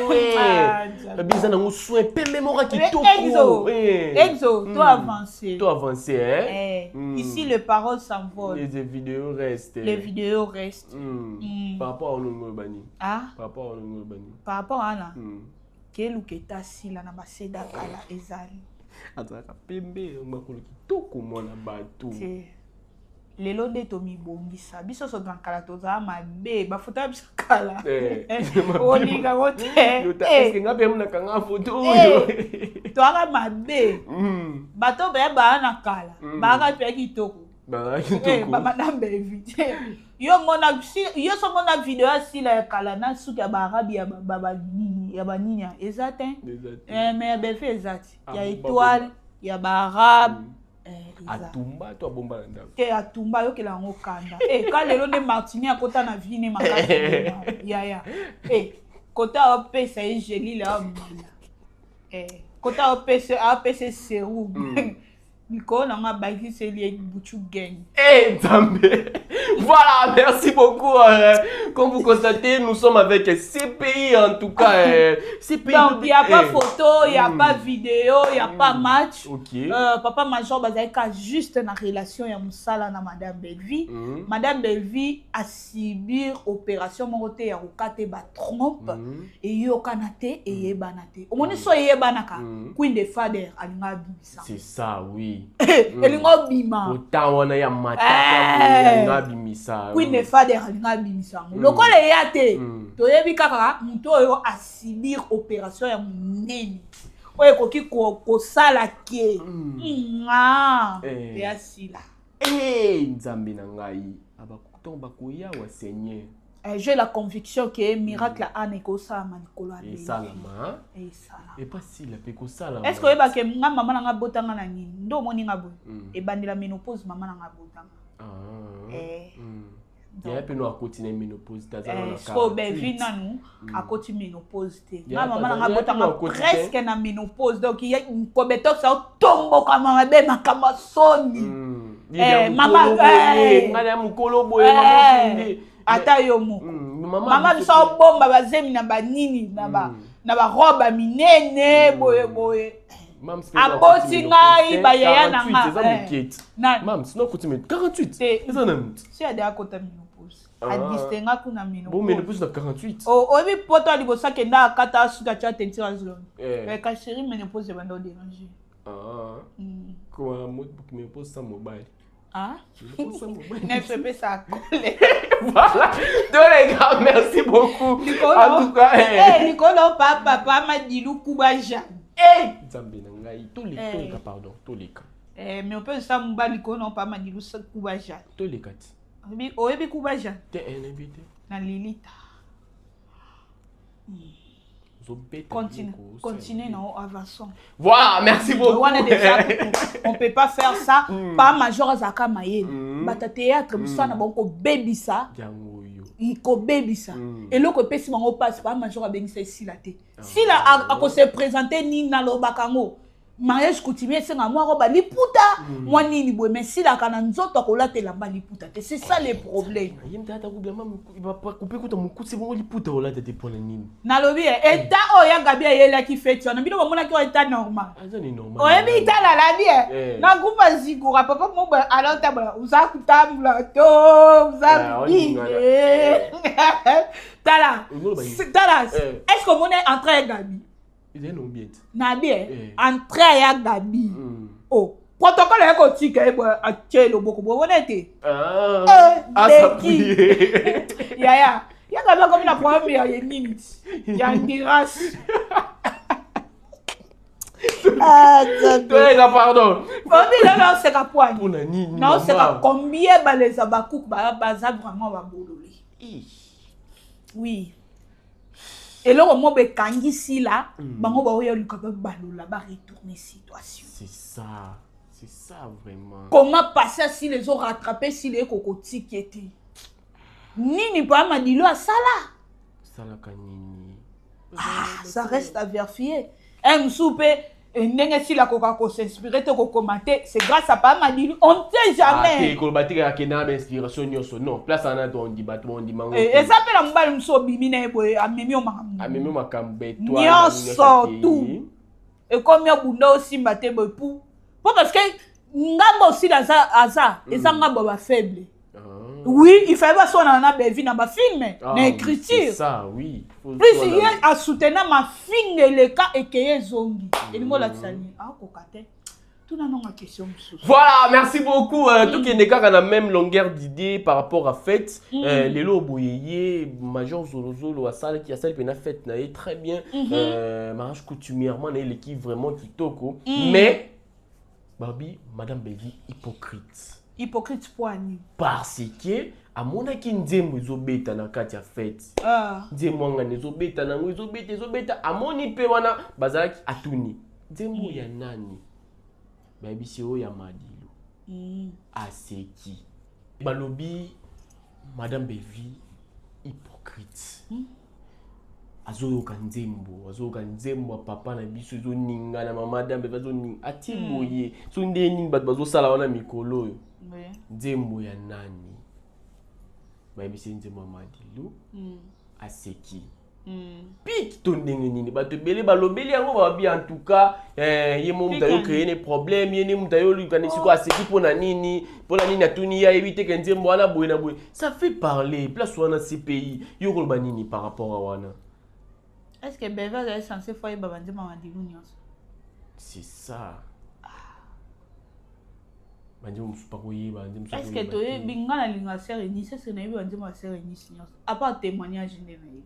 B: Abi eza nango soin pembe moko kitoko.
A: Exo, to avancer.
B: To avancer, hein.
A: Ici, les paroles s'envolent.
B: Les vidéos restent.
A: Les vidéos restent.
B: Par rapport à Olongo Bani.
A: Ah?
B: Par rapport à Olongo Bani.
A: Par rapport à là. Keluka etasila na baseda kala ezali.
B: Azalaka pembe makolo kitoko mwana bato.
A: Lelo nde tomibongisa biso so na kala tozala mabe, bafoto ya biso kala olingango te.
B: Nga mpe nakanga foto oyo.
A: Toyaka mabe, bato baya baya na kala bayaka mpe ya kitoko. Bamadame Bevi, yo mona, yo so mona video ya Sila ya kala na suki ya baarabi ya banini ya banini eza te, mais ya Bevi eza te, ya étoile ya baarabe.
B: Atumba to abomba na ndako?
A: Te, atumba, ayokela yango kanda. Ka lelo nde Martini akota na vine makasi yaya. Kota apesa ye gelile amela, kota apesa serum likolo nango abakiseli ye buchu gang.
B: Eh, Nzambe. Voilà, merci beaucoup. Comme vous constatez, nous sommes avec CPI en tout cas. CPI.
A: Donc, il n'y a pas photo, il n'y a pas vidéo, il n'y a pas match. Papa Major bazalaka juste na relation ya mosala na Madame Bellevie. Madame Bellevie a subir opération moko te ya kokata batrompe, eyokana te, eyebana te. Omoni so eyebanaka, Queen de Fader alinga abimisa.
B: C'est ça, oui.
A: Elinga obima.
B: Autant wana ya matata alinga abimisa.
A: Queen de Fader alinga abimisa yango. Lokola eya te, toyebi kaka moto oyo asubir opération ya monene oyo ekoki kosala ke nga eya Sila.
B: Nzambe na ngai, ntongo bakoya wa Seigneur.
A: J'ai la conviction que miracle ana ekosalama likolo ya
B: esalama.
A: Esalama.
B: Epa Sila mpe ekosalama.
A: Est ce que oyebake nga mama na nga botanga na nini? Nde omoni nga boye, ebandela ménopause mama na nga botanga.
B: Yaya mpe no akoti na ménopause te, aza na
A: Siko Bevi nanu akoti ménopause te. Nga mama na nga botanga presque na ménopause, donc kobetox aotombokama mabe, makambo ya soni.
B: Mama ngai ya mokolo boye, mama.
A: Ata yo moko, mama biso abomba bazemi na banini na barobe minene boye boye, aboti ngai bayaya na
B: nga. Mams no akoti 48, eza na
A: Si ade akota ménopause, adistinga kuna.
B: Bon, ménopause na 48?
A: Oyebi poto ya liboso akenda akata asuki, atya teinture azoloni ka chéri, ménopause ebanda odéranger.
B: Koma ménopause sans mobali.
A: Ah, neuf epesa kole.
B: Voilà. Donc les gars, merci beaucoup. En tout cas,
A: likolo papa papa Madilu kuba Jean.
B: Nzambe na ngai, toleka, toleka, pardon, toleka.
A: Mais on peut ça mobali likolo na papa Madilu kuba Jean.
B: Toleka ti.
A: Oyebi kuba Jean?
B: Te, nayebi te.
A: Na lilita. Continue, continue, non, avançons.
B: Voilà, merci beaucoup.
A: Wana déjà, on peut pas faire ça. Pas major azaka mayele. Bata théâtre, musana bango kobebisa. Kobebisa. Eloko epesi bango mpasi, pa major abengisa esila te. Sila akose présenter nini? Nalobaka yango, mariage coutumier esenga mwa roba liputa, mwa nini boye, mais silaka na nzoto akolata elamba liputa te, c'est ça le problème.
B: Ye mte ata coupe kuta mokuse bongo, liputa olata te mpona nini?
A: Nalobi eta oyo ya Gabi ayelaki feti wana, bino bamonaki oyo eta normal?
B: Aza ni normal.
A: Oyebi talala bien na groupe azigura papa mo ala otambola, oza kotambola to oza bine. Tala, tala, est ce que omoni entrée ya Gabi?
B: Ezali nango bien te.
A: Na bien entrée ya Gabi, o protocole ya kotika ye boye, atie loboko boye, omona ete beki yaya ya Gabi akomi na problème ya ye nini, ya endurance.
B: Toyeka, pardon.
A: Obi lelo naoseka poani.
B: Mpona nini?
A: Naoseka combien baleza bakuku baza vraiment babololi, oui. Eloko moko ekangi Sila, bango baoya luka babalola, baretourner situation.
B: C'est ça, c'est ça vraiment.
A: Comment passer Sila ezorattraper Sila, ekokotiki ete nini mpo Madilu asala.
B: Salaka nini?
A: Ah, ça reste à vérifier. Un mosusu mpe ndenge Sila akoka kos'inspirer te, kokoma te, c'est grâce à pa Madilu, on ne sait jamais.
B: Koloba te kaka kende na bainspiration nyonso, non. Place wana toondima, toondima ngo.
A: Eza mpe na mobali mosusu obimi na ye boye, amemi yo makambo.
B: Amemi makambo étoile.
A: Nyonso tu ekomi obunda, osimba te boye pu po parce que ngambo osila aza, aza eza ngambo ya bafaible. Oui, il fallait baswana na Bevi na bafilm, na écriture.
B: C'est ça, oui.
A: Plus ye asoutenir mafinga eleka ekeye ezongi, elingi olakisa nini? Akoka te. Tuna nonga question mosusu.
B: Voilà, merci beaucoup. Tokende kaka na même longueur d'idée par rapport à fête. Lelo boye ye Major Zolozolo asalaki, asali mpe na fête na ye très bien. Mariage coutumièrement na ye eleki vraiment kitoko. Mais Barbie, Madame Bevi hypocrite.
A: Hypocrite po ani?
B: Parce que amonaki nzembo ezobeta na kati ya fête. Nzembo wangana ezobeta nango, ezobeta, ezobeta, amoni mpe wana bazalaki, atuni: nzembo ya nani? Bayebisi: oyo ya Madilu. Aseki. Balobi Madame Bevi hypocrite. Azoyoka nzembo, azoyoka nzembo ya papa na biso ezoningana, mama Madame Bevi azoninga, atie boye so nde nini bato bazosala wana mikolo oyo. Nzembo ya nani? Bayebisi nzembo ya Madilu. Aseki. Pik to ndenge nini? Bato ebele balobeli yango, babi en tout cas ye mo moto ayo créer ne problème, ye nde moto ayolukani sikoyo. Aseki mpo na nini? Mpo na nini atuni ye? Ayebi te ke nzembo wana boye na boye, ça fait parler place wana. CPI, yo koloba nini par rapport à wana?
A: Est ce que Beve azali censé fo ayeba banzembo ya Madilu nyonso?
B: C'est ça, banzembo mosusu bakoyeba, nzembo mosusu
A: est ce que
B: akoyeba te.
A: Toyebi nga nalinga sœur Eunice, est ce que nayebi banzembo ya sœur Eunice nyonso à part témoignage nde nayebi?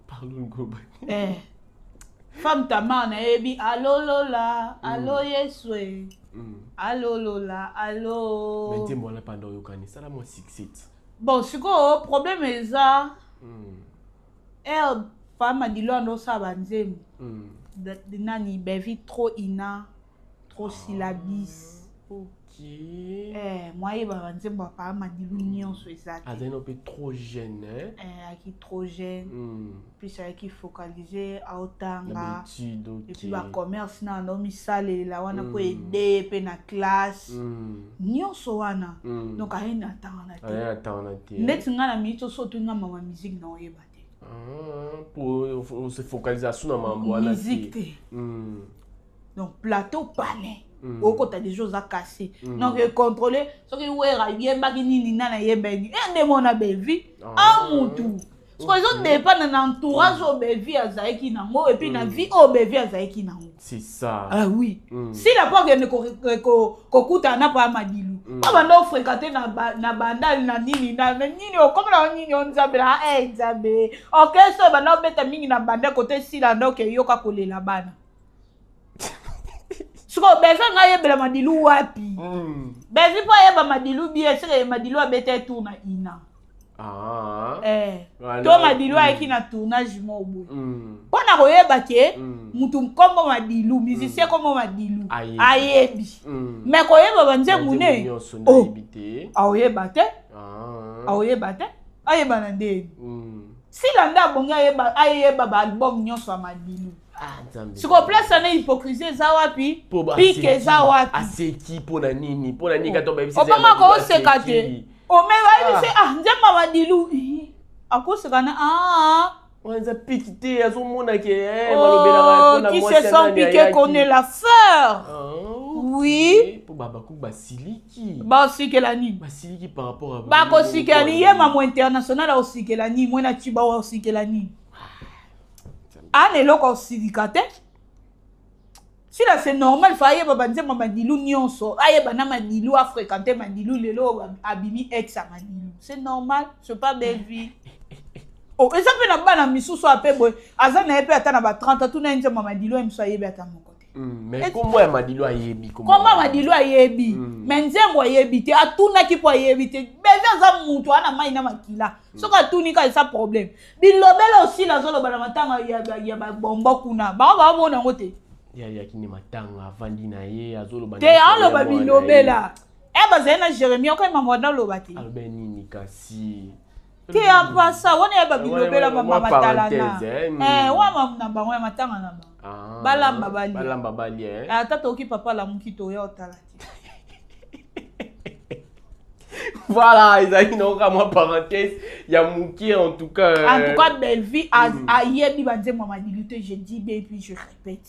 B: Pardon, koloba.
A: Femme Tamar nayebi, alolola alo yeswe, alolola alo.
B: Mais nzembo wana panda oyokani, esala mwa succès ti.
A: Bon, sikoyo problème eza aire femme Madilu ando osala banzembo, nani, Bevi trop ina, trop syllabis. Mwa yeba banzembo ya paa Madilu nyonso eza te.
B: Azali no mpe trop jeune, hein?
A: Ayaki trop jeune, puis ayaki focalisé,
B: na
A: aotanga
B: baétude.
A: Et puis bacommerce na ando misalela wana mpo ede ye mpe na classe, nyonso wana. Donc aye na ntanga na
B: aye
A: te.
B: Na ntango na te.
A: Neti ngai na miniti oso otunga mama musique na oyeba te.
B: Ah, po se focalisation na mambo wana.
A: Musique te. Donc plateau palais, okota déjà oza cassé. Donc econtrôle soki Wera yembaki nini, nani ayembani e nde mona Bevi. A mutu siko ezodépendre na entourage oyo Bevi azalaki nango et puis na vie oyo Bevi azalaki nango.
B: C'est ça.
A: Ah oui. Sila mpo akende kokutana na pa Madilu, mpo banda ofréquente na bandali na nini na nini, okomela nini o Nzambe na Nzambe, orchestre oyo banda obeta mingi na banda kote Sila nde okeyoka kolela bana. Sikoyo Bevi nga ayebela Madilu wapi? Bevi mpo ayeba Madilu bien, seke Madilu abeta tour na ina. To Madilu ayaki na tournage moko boye, mpo na koyeba ke mutu nkombo Madilu, musicien nkombo Madilu
B: Ayebi.
A: Ayebi, mais koyeba banzembo ne
B: nyonso nde
A: Oh.
B: ayebi te.
A: Aoyeba te. Aoyeba te, ayeba na ndeni? Sila nde abongi ayeba, ayeba baalbum nyonso ya Madilu.
B: Ah, Nzambe.
A: Sikoyo place wana, hypocrisie eza wapi?
B: Po
A: Pike eza wapi?
B: Aseki mpo na nini? Mpo na nini kata bayebisi?
A: Obangaka oseka te, ome bayebisi ah nzembo ya Madilu. Ih, akoseka na ah.
B: Wana eza piki te, azomona ke balobelaka
A: Oh,
B: mpona
A: qui
B: mwasi
A: se
B: ya
A: sent
B: nani
A: piqué
B: ayaki.
A: connaît la fleur.
B: Ah,
A: Oui.
B: mpo babakuki basiliki.
A: Baosikela nini?
B: Basiliki par rapport à
A: Bakosikela nini? Ye mamo international aosikela nini? Mwana ciba aosikela nini? Ana eloko aosilika te. Sila, c'est normal fa ayeba banzembo ya Madilu nyonso, ayeba na Madilu, afréquente Madilu, lelo abimi ex ya Madilu, c'est normal, c'est pas belle vie. Oh, eza mpe na bana misusu ape boye, aza na ye mpe ata na ba 30, atuna ye nzembo ya Madilu, ye mosu ayebi ata moko te.
B: Mais kombo ya Madilu ayebi.
A: Kombo ya Madilu ayebi. Mais nzembo ayebi te, atunaki po ayebi te. Beve aza mutu ana mai na makila. Soki atuni ka eza problème. Bilobela osila azoloba na matanga ya ba bombo kuna. Bango ba mona yango te.
B: Ya ya kini matanga avandi na ye azoloba.
A: Te aloba bilobela. Eh bazali na Jérémie okoki mambo wana oloba te.
B: Aloba nini kasi?
A: Te ya pasa wana ya babilobela mama matalana. Eh wana na bango ya matanga na bango.
B: Ah,
A: balamba balia.
B: Balamba balia.
A: Eh? Ata toki papa lamuki toya otala te.
B: Voilà, ezali na oka mwa parenthèse ya mokie en tout cas.
A: En tout cas, Bellevue ayebi banzembo ya Madilu te, je dis bien et puis je répète.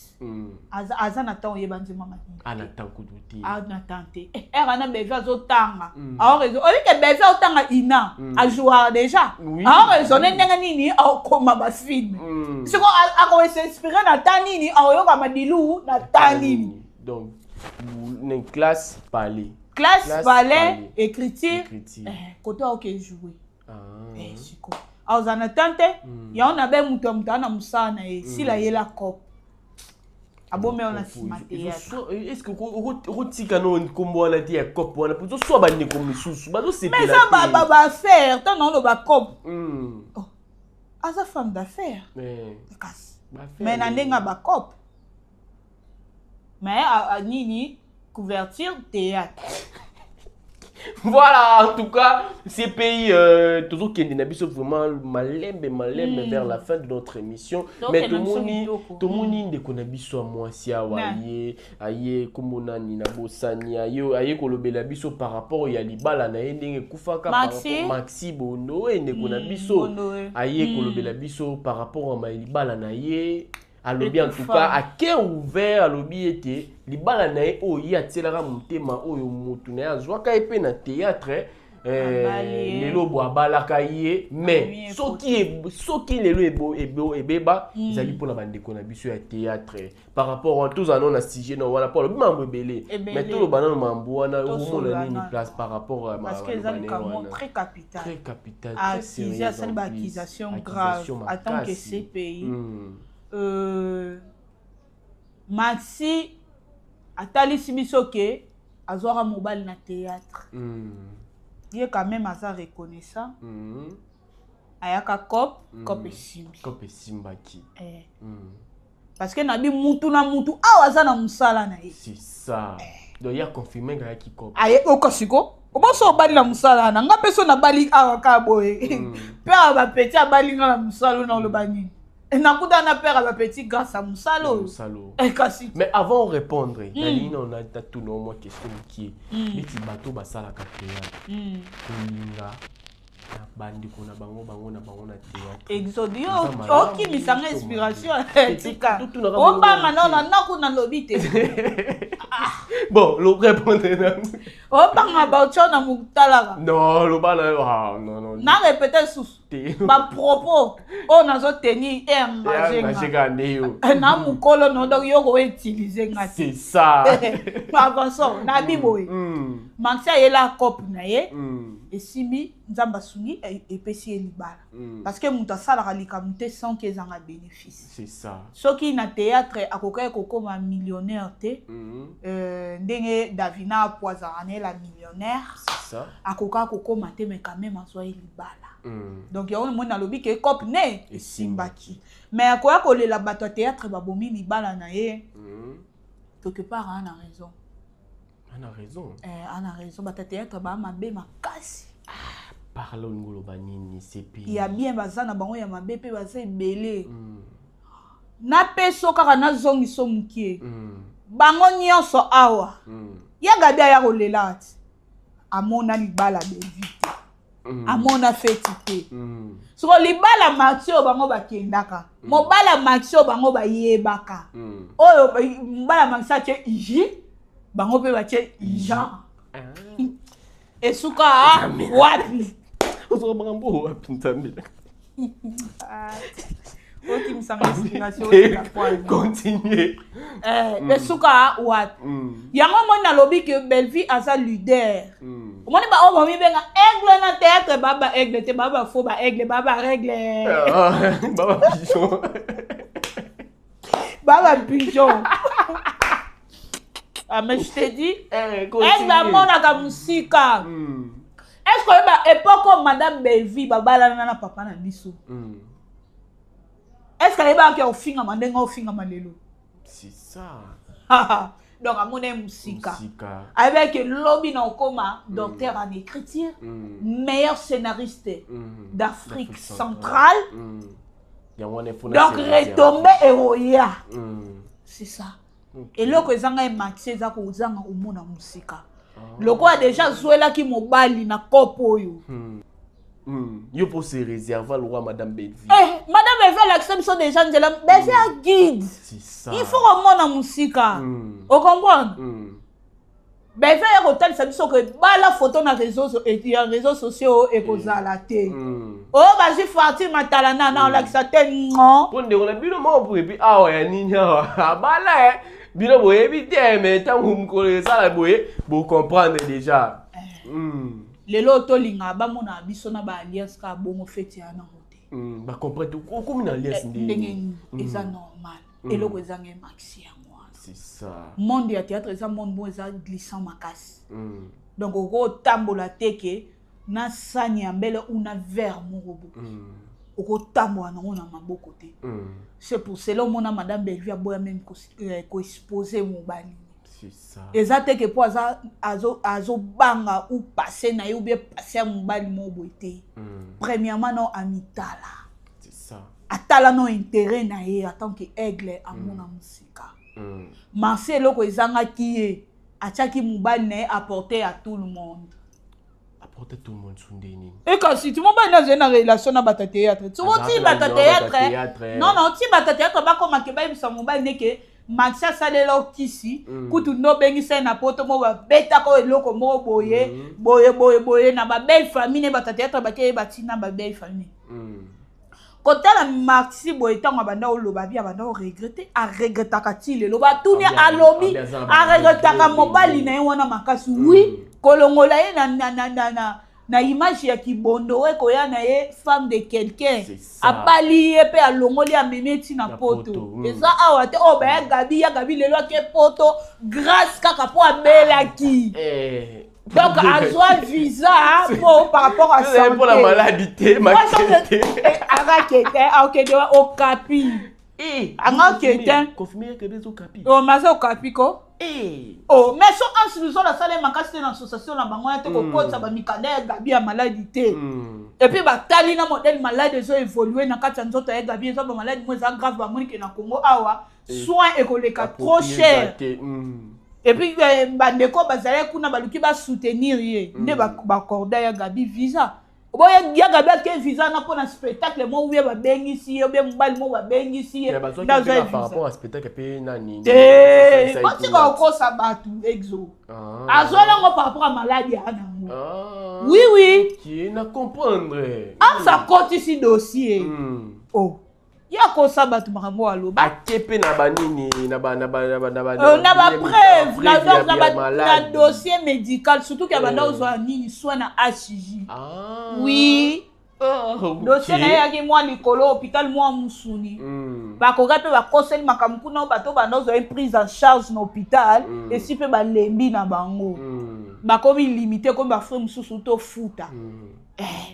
A: Aza na temps oyeba nzembo ya Madilu.
B: Ana temps kutu te.
A: Ana temps te. Era na Bellevue azotanga. Azo raison. Oyebi ke Bellevue azotanga ina. A jouer déjà. Azo raisonner ndenge nini akoma ba film. Siko ako s'inspirer na temps nini, akoyoka Madilu na temps nini.
B: Donc une classe palais.
A: Classe, palais, écriture. Côté ok jouer. Siko. Aza na temps te. Ya on abe mutu mutu na musala na ye. Sila yela cop. Abome on a sima théâtre.
B: Est-ce que okotika no nkombo wana te ya cop wana po tozoswa bandeko misusu bazosepela
A: Mais ça ba ba affaire, tant non ba cop. Oh. Aza femme d'affaires.
B: Mais
A: kasi. Mais na ndenga ba cop. Mais nini couverture théâtre.
B: Voilà, en tout cas, ces pays, toujours qui est vraiment malembe, malembe vers la fin de notre émission.
A: Donc,
B: mais tout le monde est qu'on a moi si awaye, aye komona ni na bosani, aye aye kolobela biso par rapport ya libala na ndenge kufaka par rapport Maxi Bondo et ndeko na biso, aye kolobela biso par rapport à ma libala na ye. Alobi en tout cas à cœur ouvert alobi ete libala na ye oyo ye atielaka motema oyo motu na ye azwaka ye mpe na théâtre lelo bo abalaka ye mais soki lelo ebeba ezali mpona bandeko na biso ya théâtre par rapport à tozala nano na sujet na wana mpo alobi mambo ebele mais toloba nano mambo wana okomona nini place par rapport à
A: parce que eza likambo très capital,
B: très capital,
A: très sérieux. Asali ba accusation grave en tant que CPI. Maxi atalisi biso ke azwaka mobali na théâtre. Ye quand même aza reconnaissant. Ayaka cop, cop esimbi.
B: Cop esimbaki.
A: Parce que nabi mutu na mutu awa aza na musala na ye.
B: C'est ça. Donc il a confirmé kayaki cop.
A: Aye okosiko. Oboso obali na musala na nga peso na bali awa ka boye. Père ba petit abali nga na musala na oloba nini? Nakuta na père ba petit grâce à musalo.
B: Musalo.
A: Kasi.
B: Mais avant de répondre, nali on a tout nos moi question qui est bateau basala ka théâtre. Kolinga na bandi kona bango bango na bango na théâtre.
A: Exode yo oki misanga inspiration tika. Obanga non non na kuna lobi te.
B: Bon, le répondre na.
A: Obanga ba tcho na mutalaka.
B: Non, lo bana ah non non.
A: Na répéter sous. Ba propos on a zo tenir et engagé. Na mukolo non donc yo ko utiliser nga.
B: C'est ça.
A: Avançons na biboy. Maxi ayela cop na ye. Esimbi nzamba sungi epesi ye libala. Parce que mutu asalaka likambo te sans que ezanga bénéfice.
B: C'est ça.
A: Soki na théâtre akokaki kokoma millionnaire te, ndenge Davina apoizaka na ye la millionnaire.
B: C'est ça.
A: Akokaki kokoma te mais quand même azwa ye libala. Donc yango moni alobi ke cop ne esimbaki. Mais akoya kolela bato ya théâtre babomi libala na ye. Quelque part ana raison.
B: Ana raison.
A: Ana raison bato ya théâtre ba mabe makasi.
B: Parlons ngolo banini CP.
A: Il y a bien bazana bango ya mabe pe baza ebele. Na peso kaka na zongi so mukie. Bango nyonso awa. Ya Gabi ya kolela ati. Amona libala bevite. Amona feti te. Soko libala Mathieu bango bakendaka. Mobala Mathieu bango bayebaka. Oyo mobala Mathieu atie iji, bango pe batie ijan. Esuka wapi?
B: Ozoka makambo wapi Nzambe?
A: Okimisanga inspiration otika poil.
B: Continue.
A: Esuka wapi? Yango moni nalobi ke Bellevue aza leader. Omoni ba oyo bamibenga aigle na théâtre, baba aigle te, baba faux ba aigle, baba règle.
B: Baba pigeon.
A: Baba pigeon. Ah, mais je te dis, eh, bamonaka mosika. Est ce que oyeba époque oyo madame Belvi babalana na papa na biso, est ce que ayebaka ofingama ndenge ofingama lelo?
B: C'est ça.
A: Donc amona ye mosika, ayebaki lobi na okoma docteur en écriture, meilleur scénariste d'Afrique centrale. Donc retombe eroya, c'est ça. Eloko ezanga emakisi eza kozanga komona mosika. Lokola déjà azwelaki mobali na kopo oyo.
B: Yo mpo se réserve lokola madame Belvi.
A: Eh, madame Belvi alakisa biso déjà nzela. Belvi a guide.
B: C'est ça.
A: Il faut komona mosika. Ocomprendre? Belvi aya kotalisa biso ke bala photo na réseau ya réseaux sociaux ekozala te. Oyo bazwi farti matala na olakisa te, non.
B: Mpo ndeko na bino moko po epi awa ya nini awa abala e bino boyebi te, mais ntango mokolo esala boye, bocomprendre déjà.
A: Lelo tolingaka bamonaka biso na baalliance kaka bongo, feti ya nango te.
B: Bacomprendre okomi na alliance.
A: Ndenge eza normal. Eloko ezanga emakisi yango wana.
B: C'est ça.
A: Monde ya théâtre eza monde mo eza glissant makasi. Donc okotambola te ke na sani ya mbele ou na verre moko bo okotambola nango na maboko te. C'est pour cela omona madame Bellevue aboya même koexpose mobali.
B: C'est ça.
A: Eza te ke mpo aza azobanga ou passé na ye ou bien passé ya mobali moko boye te. Premièrement no amitala.
B: C'est ça.
A: Atala no intérêt na ye en tant que aigle, amona mosika. Marse eloko ezangaki ye, atiaki mobali na ye apporter à tout le monde.
B: Apporter tout le monde su nde nini?
A: E kasi ti mobali na azali na relation na bato ya théâtre, soko ti bato ya théâtre, non non, ti bato ya théâtre bakomake bayebisa mobali ndeke Maxi asalela okisi. Kutu nde obengisa ye na poto moko, babetaka oyo eloko moko boye, boye boye boye na babelle famille ne. Bato ya théâtre bake ye batina babelle famille. Kotala Maxi boye, ntango abanda oloba bi abanda oregretter, aregretaka ti lelo. Batuni, alobi aregretaka mobali na ye wana makasi. Oui, kolongola ye na image ya kibondo oyo ekoya na ye femme de quelqu'un, abali ye mpe alongoli, amemi eti na poto. Eza awa te oyo baya Gabi ya Gabi lelo ake poto grâce kaka mpo abelaki. Donc azwa visa po par rapport à santé.
B: Mpona maladi te.
A: Akakete, akende Okapi, anga okete.
B: Confirme kebe ezokapi.
A: O maza Okapi ko. Oh, mais so Anse Luzolo asala makasi te na association na bango ya te kokotisa bamikanda ya Gabi ya maladi te. Et puis batali na modèle maladi ezo évolue na kati ya nzoto ya Gabi, eza bamaladi mo eza grave. Bamoni ke na Congo awa soin ekoleka trop cher. Et puis bandeko bazalaki kuna, baluki basoutenir ye nde baaccorda ya Gabi visa. Boya ya Gabi ake visa na mpona spectacle moko ye babengisi ye obie mobali moko babengisi ye. Te, batika kokosa bato. Exo azwali yango par rapport à maladi ya nango. Oui.
B: Na comprendre.
A: Amsa akotisi dossier. Oh, ye akosa bato makambo aloba.
B: Ake mpe na banini na ba na ba na ba na ba
A: na bapreuve na dossier médical, surtout ke banda ozwa nini, soin na HJ. Oui, dossier na ye eyaki mwa likolo hôpital mwa mosuni. Bakoka mpe bakoseli makambo kuna oyo bato banda ozwa ye prise en charge na hôpital. Esi mpe balembi na bango, bakomi limité, komi bafrais mosusu tofuta.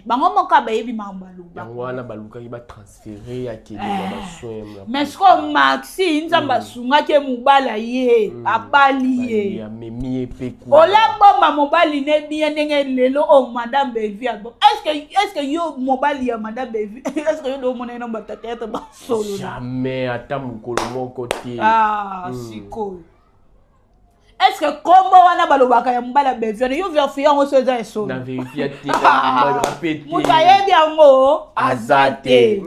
A: Bango moko bayebi makambo baloba.
B: Yango wana balukaki batransfere, akende na basoin.
A: Mais sikoyo Maxi, Nzambe asungaki ye, mobali ye abali ye.
B: Amemi ye mpe.
A: Olabomba mobali ne bien ndenge lelo oyo madame Belvi abo. Est ce que yo mobali ya madame Belvi, est ce que yo nde omona ye na bato ya théâtre basolo?
B: Jamais, ata mokolo moko te.
A: Ah, sikoyo est ce que kombo wana balobaka ya mobali ya Belvi wana, yo vérifie yango so eza esolo?
B: Na vérifia te, na
A: te. Moto ayebi yango aza te.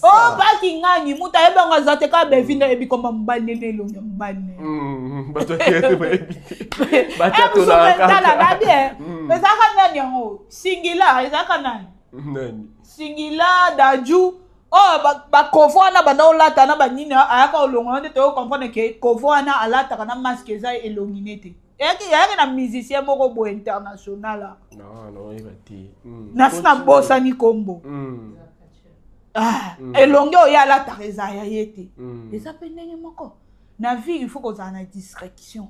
A: O baki ngani, moto ayebi yango aza te. Kaka Belvi nde ayebi komba mobali nene, elongi ya mobali ne.
B: Bato bayebi te.
A: Tala na bien, ezalaka nani yango? Singila, ezalaka nani?
B: Nani?
A: Singila Daju oyo bakovo wana banda olata na banini, ayaka olongola nde toyo comprendre ke kovo wana alataka na masque eza elongi ne te. Eyaki na musicien moko boye international. Nasi nabosani nkombo. Elongi oyo alataka eza ya ye te. Eza mpe ndenge moko. Na vie, il faut kozala na discrétion.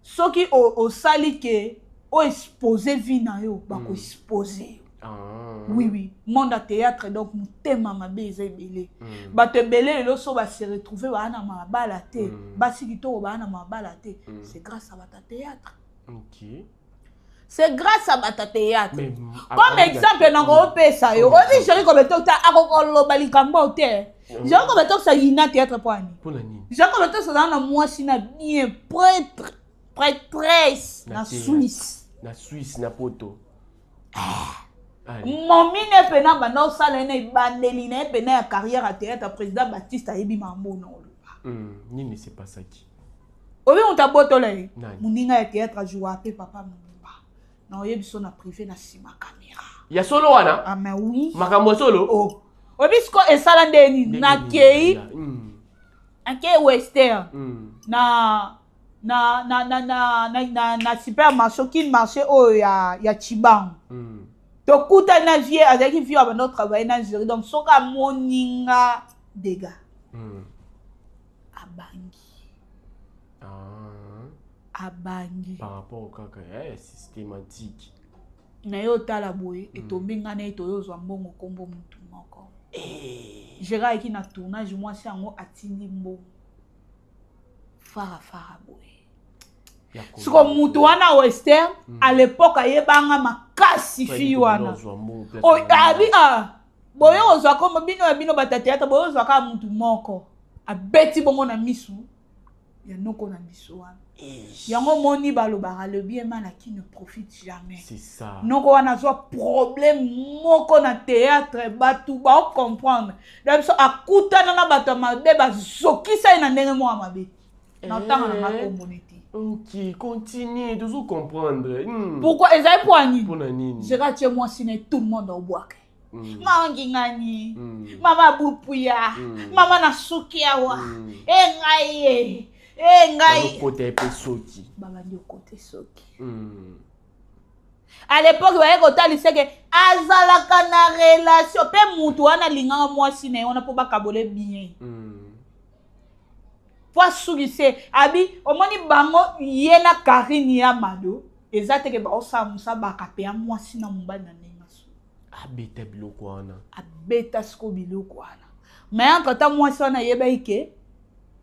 A: Soki osali ke oexpose vie na yo, bakoexpose yo. Oui, monde ya théâtre, donc motema mabe eza ebele. Bato ebele lelo so base retrouve baa na mabala te, basi kitoko baa na mabala te, c'est grâce à bato ya théâtre. C'est grâce à bato ya théâtre. Comme exemple nakopesa yo, oyebi Géri Kobetokta akokoloba likambo te. Géri Kobetoksa yina théâtre mpo ani? Géri Kobetoksa azala na mwasi na bien prêtre, prêtresse na Suisse.
B: Na Suisse, na Poto.
A: Momine mpena banda osala ye na ebandeli na ye mpena ya carrière ya théâtre, président Baptiste ayebi mambo na oloba.
B: Nini sepasaki?
A: Oyebi moto abotola ye? Moninga ya théâtre, ajoua mpe papa mobimba na oyebi so na privé, na nsima caméra.
B: Ya solo wana?
A: Ah, mais oui.
B: Makambo ya solo.
A: Oh. Oyebi siko esala nde nini? Nakei, akei Western, na supermarché, Kin Marché oyo ya Chibango. Tokutani na vie, azalaki vie oyo abanda otravaille na Géri. Donc soki amoninga dega, abangi. Abangi.
B: Par rapport kaka systématique.
A: Na ye otala boye, etombi ngai na ye, toyozwa mbongo nkombo motu moko. Géri ayaki na tournage, mwasi yango atindi mbongo farafara boye. Siko mutu wana western, à l'époque ayebanga makasi, fille wana abi a boye kozwa kombo bino ya bino bato ya théâtre, boye ozwa kaka mutu moko abeti bongo na misu ya noko na biso wana. Yango moni balobaka: le bien mal acquis ne profite jamais.
B: C'est ça.
A: Noko wana azwa problème moko na théâtre, bato baocomprendre na biso, akutana na bato ya mabe, bazokisa ye na ndenge moko ya mabe na ntanga na nga kombona te.
B: Ok, continue, toujours comprendre.
A: Pourquoi ezali mpo ya nini?
B: Mpona nini?
A: Gérard tie mwasi na ye, tout le monde aobwaka. Mama ngingani, mama bupuya, mama na suki awa. E ngai ye, e ngai.
B: Bazokota ye mpe soki.
A: Babandi okota soki. À l'époque baye kotalisa ke azalaka na relation mpe mutu wana alingaka mwasi na ye wana mpo bakabole bien, po asukise abi omoni bango ye na Karine ya Mado, eza teke baosala mosa baka mpe ya mwasi na mobali na ndenge asu.
B: Abeta biloko wana.
A: Abeta siko biloko wana, mais entre ata mwasi wana ayebaki ke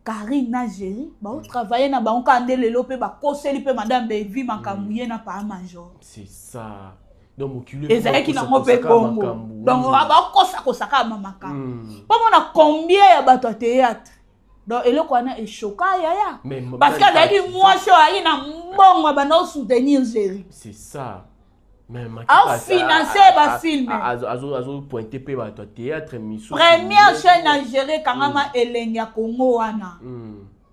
A: Karine na Géri baotravaille na bango kaka nde lelo mpe bakoseli mpe madame Bevi makambo, ye na paa major.
B: C'est ça, donc mokili.
A: Ezalaki nango mpe bongo, donc bakosakosa kaka ma makambo mpo mona combien ya bato ya théâtre. Donc eloko wana eshoka yaya, parce que azalaki mwasi oyo ayaki na mbongo, abanda osoutenir Géri.
B: C'est ça.
A: Aofinance bafilm.
B: Azopointe mpe bato ya théâtre misu.
A: Première chaîne na Géri ekangama Elengi ya Congo wana.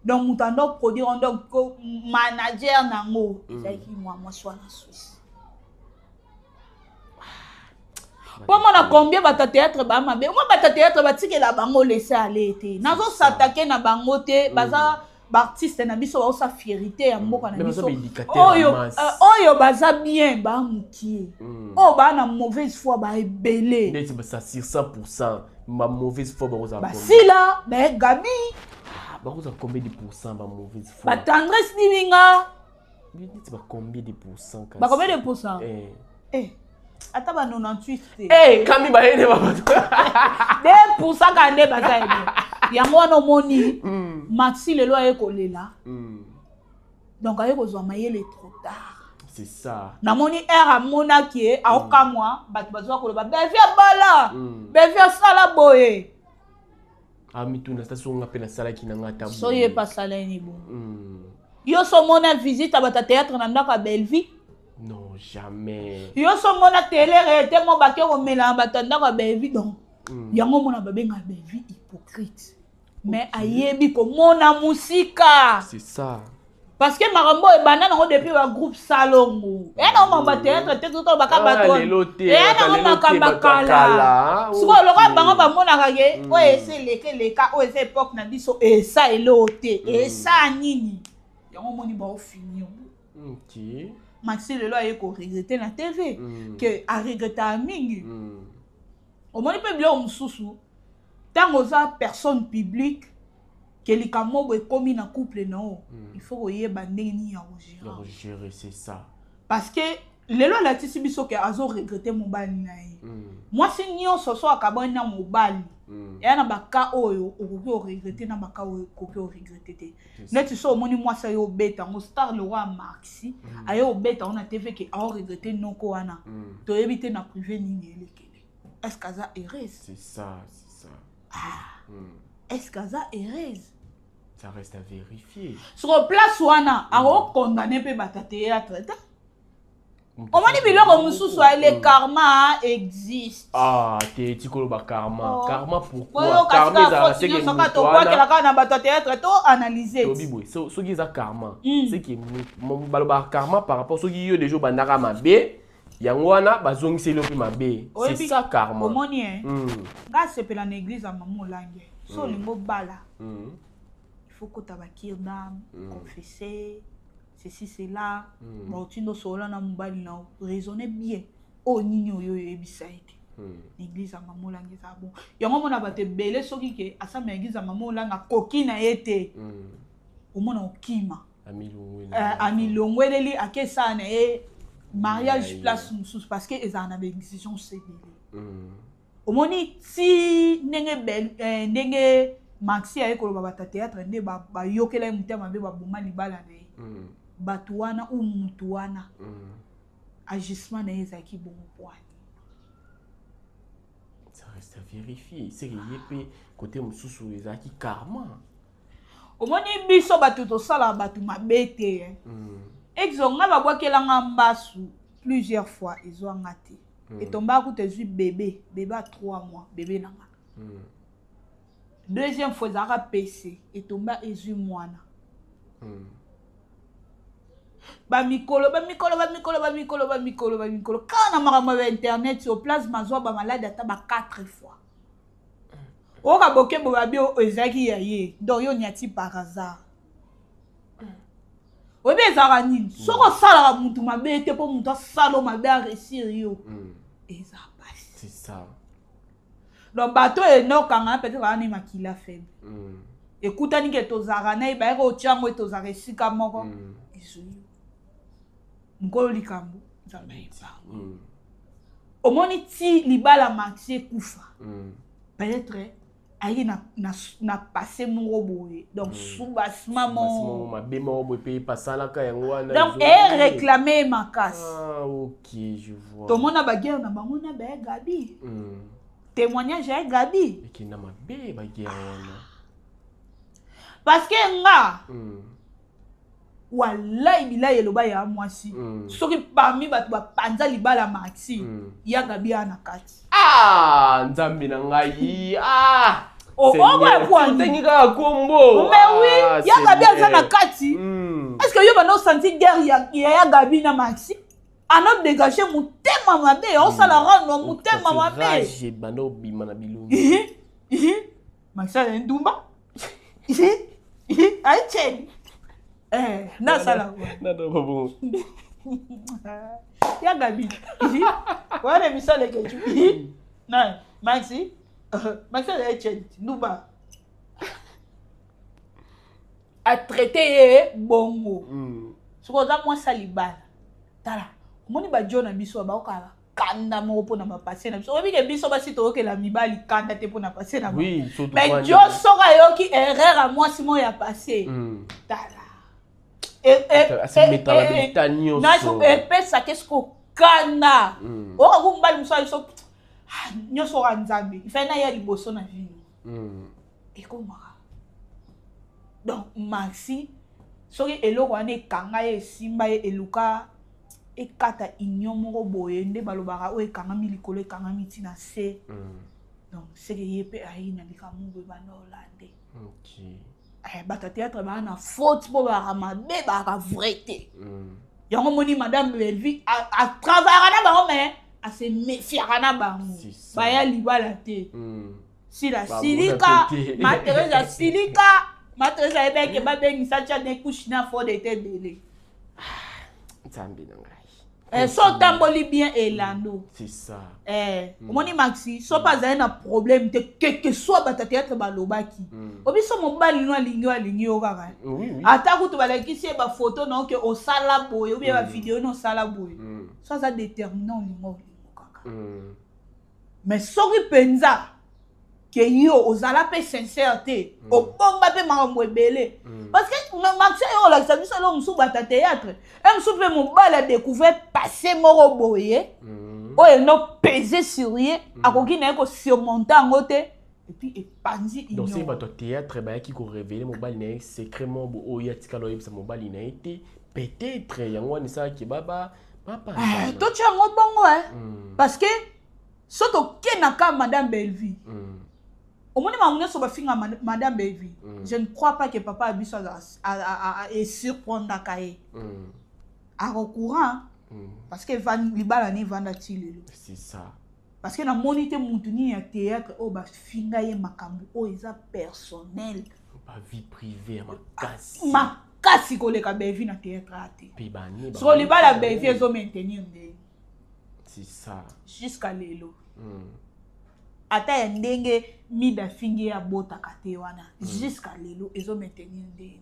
A: Donc moto ando produire, donc manager nango ezalaki mwa mwasi wana Suisse. Mpo mona combien bato ya théâtre baa mabe. Mwa bato ya théâtre batikela bango laisser aller te, nazosatake na bango te. Baza baartiste na biso, baosa fierté ya mboka na biso. Oyo baza bien baa mokie, oyo baa na mauvaise foi baa ebele.
B: Neti ça sur 100%, ba mauvaise foi bakozala?
A: Basila baye Gabi.
B: Bakozala combien de pourcent, ba mauvaise foi?
A: Batendresse nininga.
B: Neti ba combien de pourcent?
A: Ba combien de pourcent? Eh. Ata ba 98 te.
B: Eh, kami bayene ba bato.
A: 2% kaka nde baza ebe. Yango wana omoni Maxi lelo aye kolela. Donc aye kozwa mayele trop tard.
B: C'est ça.
A: Namoni aire amonaki ye aokamwa, bato bazwa koloba Bevi abala, Bevi asala boye.
B: Amituna sa songa mpe nasalaki na nga ata.
A: So ye mpe asala ye ni bongo. Yo so omona visite ya bato ya théâtre na ndako ya Bellevie?
B: Non, jamais.
A: Yo so omona télé réalité mo bake komela na bato ya ndako ya Bellevie? Donc yango omona babengaka Bellevie hypocrite, mais ayebi komona mosika.
B: C'est ça.
A: Parce que makambo oyo ebanda nango depuis bagroupe Salongo, eya nango makambo ya théâtre te, totolobaka bato, eya nango makambo ya kala. Sikoyo lokola bango bamonaka ke oyo esa eleka eleka, oyo eza époque na biso, esa eloo te, esa nini, yango omoni baofinir. Maxi lelo aye koregrete na TV ke aregretaka mingi. Omoni mpe biloko mosusu, ntango oza personne publique. Ke likambo boye ekomi na couple na yo, il faut koyeba ndenge nini ya kogérer.
B: Gérer, c'est ça.
A: Parce que lelo alatisi biso ke azoregretter mobali na ye. Mwasi nyonso so akabwani na mobali, eya na baka oyo okoki oregretter, na baka oyo okoki oregretter te. Neti so omoni mwasi aye obeta yango star, le roi Maxi, aye obeta yango na TV ke aoregretter noko wana, toyebi te na privé nini elekele. Est ce que aza heureuse?
B: C'est ça, c'est ça.
A: Est ce que aza heureuse?
B: Ça reste à vérifier.
A: Soko place wana akokondane mpe bato ya théâtre te. Omoni biloko mosusu, le karma existe.
B: Ah te, ti koloba karma.
A: Oh.
B: Karma pourquoi? Karma ezalaka seke
A: nyonso kaka
B: moto wana
A: tobwakelaka kaka na bato ya théâtre to analyse.
B: Tobi boye, soki eza karma, c'est que balobaka karma par rapport soki yo déjà obandaka mabe, yango wana bazongiseli yo mpe mabe, c'est ça karma.
A: Omoni e, nga asepela na église ya mama Olange. So olingi obala, il faut kota bacure d'âme, confesser ceci, cela. Baotinda osolola na mobali na raisonner bien, oyo nini oyo oyebisa ye te. Na église ya mama Olange eza bon. Yango omona bato ebele, soki ke asamba na église ya mama Olange, akoki na ye te. Omona okima.
B: Amilongweli.
A: Amilongweleli, ake esala na ye mariage place mosusu, parce que ezala na baexigence ebele. Omoni ti ndenge ndenge Maxi aye koloba, bato ya théâtre nde bayokela ye motema mabe, baboma libala na ye. Bato wana ou mutu wana, agissement na ye ezalaki bongo pwani.
B: Ça reste à vérifier. C'est que ye mpe côté mosusu ezalaki karma.
A: Omoni, biso bato tosalaka bato mabe te, eh. Exo nga babwakelanga mbasu plusieurs fois, ezwanga te. Etombaka kuta, ezwi bébé, bébé ya 3 mois, bébé na nga. Deuxième fois ezalaka pc, etomba, ezwi mwana. Bamikolo, bamikolo, bamikolo, bamikolo, bamikolo, bamikolo, kaka na makambo ya bainternet oyo, plasma azwa bamaladi ata ba 4 fois. Oyoka bokebo babi oyo ezalaki ya ye, donc yo niati par hasard. Oyebi ezalaka nini? Soki osalaka mutu mabe te, mpo mutu asala mabe aréussir yo, eza pasi.
B: C'est ça.
A: Donc bato oyo enokanga peut-être wana ne makila faible. Ekutani ke tozalaka na ye, bayaka otya yango, tozalaka esika moko. Ezwi yo mokolo likambo, Nzambe ayeba. Omoni ti libala Maxi ekufa, peut-être ayaki na passé moko boye, donc soubassement moko.
B: Mabe moko boye mpe basalaka yango wana.
A: Donc eréclame makasi.
B: Ah, ok, je vois.
A: Tomona baguerre na bango na baye Gabi, témoignage ya Gabi.
B: Ekenda mabe baguerre wana.
A: Parce que nga, wallahi bilayi, eloba ya mwasi, soki parmi bato bapanza libala Maxi, ya Gabi ya na kati.
B: Ah, Nzambe na ngai, ah!
A: Otengi
B: kaka kombo.
A: Mais oui, ya Gabi aza na kati. Est ce que yo banda osanti guerre ya Gabi na Maxi, ano dégage motema mabe, osala rando motema mabe?
B: Banda obima na bilongi.
A: Maxi azali ndumba, aicheni nasala. Ya Gabi wana misala ekecu na Maxi. Maxi azali cheni, ndumba, atraite ye bongo. Soki oza mwasi ya libala, tala, omoni bajo na biso baokala kanda moko mpona bapasse na biso. Oyebi ke biso basi toyokela mibali kanda te mpona passé na, mais jo soki ayoki erreur ya mwasi moko ya passé, tala, epesaka esiko kanda. Oyoka mobali mosusu ayo nyonso oka Nzambe ifai na ya liboso na vino ekomaka. Donc Maxi, soki eloko wana ekanga ye, esimba ye, eluka ekata union moko boye nde balobaka oyo ekangami likolo, ekangami ntina se. Donc seke ye mpe ayi na likambo boye, banda olande. Bato ya théâtre baa na faute mpo bayaka mabe, bayaka vrai te. Yango moni madame Belvi atravaillaka na bango, mais ase méfiaka na bango, baya libala te. Sila silika, ma Thérèse asilika, ma Thérèse ayebeke babengisa tia ne couche na fode ete ebele.
B: Nzambe na ngai.
A: Eh, so otamboli bien elando.
B: C'est ça.
A: Eh, omoni Maxi so mpe azali na problème te, quelque soit bato ya théâtre balobaki, obiso mobali no alingi yo, alingi yo kaka. Ata kutu balakisi ye bafoto na oke osala boye ou bien bavideo na osala boye, so aza déterminant, olingo, olingo kaka. Mais soki mpenza ke yo ozala mpe sincère te, obomba mpe makambo ebele, parce que Maxi oyo olakisa biso eloko mosusu, bato ya théâtre e mosusu mpe mobali adécouvert passé moko boye oyo eno pese sur ye, akoki na ye kosurmonter yango te, et puis epanzi.
B: Donc soki bato ya théâtre bayaki korévéler mobali na ye secret moko bo oyo atikala oyebisa mobali na ye te, peut-être yango wana esalaki baba bapanzana.
A: Totia yango bongo parce que so tokendaka madame Bellevie, omoni makambo nyonso bafinga madame Bellevie, je ne crois pas que papa ya biso esurprendaka ye, ako courant, parce que libala ni evanda ti lelo.
B: C'est ça.
A: Parce que namoni te mutu nini ya théâtre oyo bafinga ye makambo oyo eza personnel,
B: bavie privée ya makasi.
A: Makasi koleka Bellevie na théâtre aya te.
B: Mpe banie.
A: Soko libala ya Bellevie ezomaintenir ndenge
B: C'est ça.
A: jusqu'à lelo, ata ya ndenge Mida afingi ye abotaka te wana, jusqu'à lelo ezomaintenir ndenge.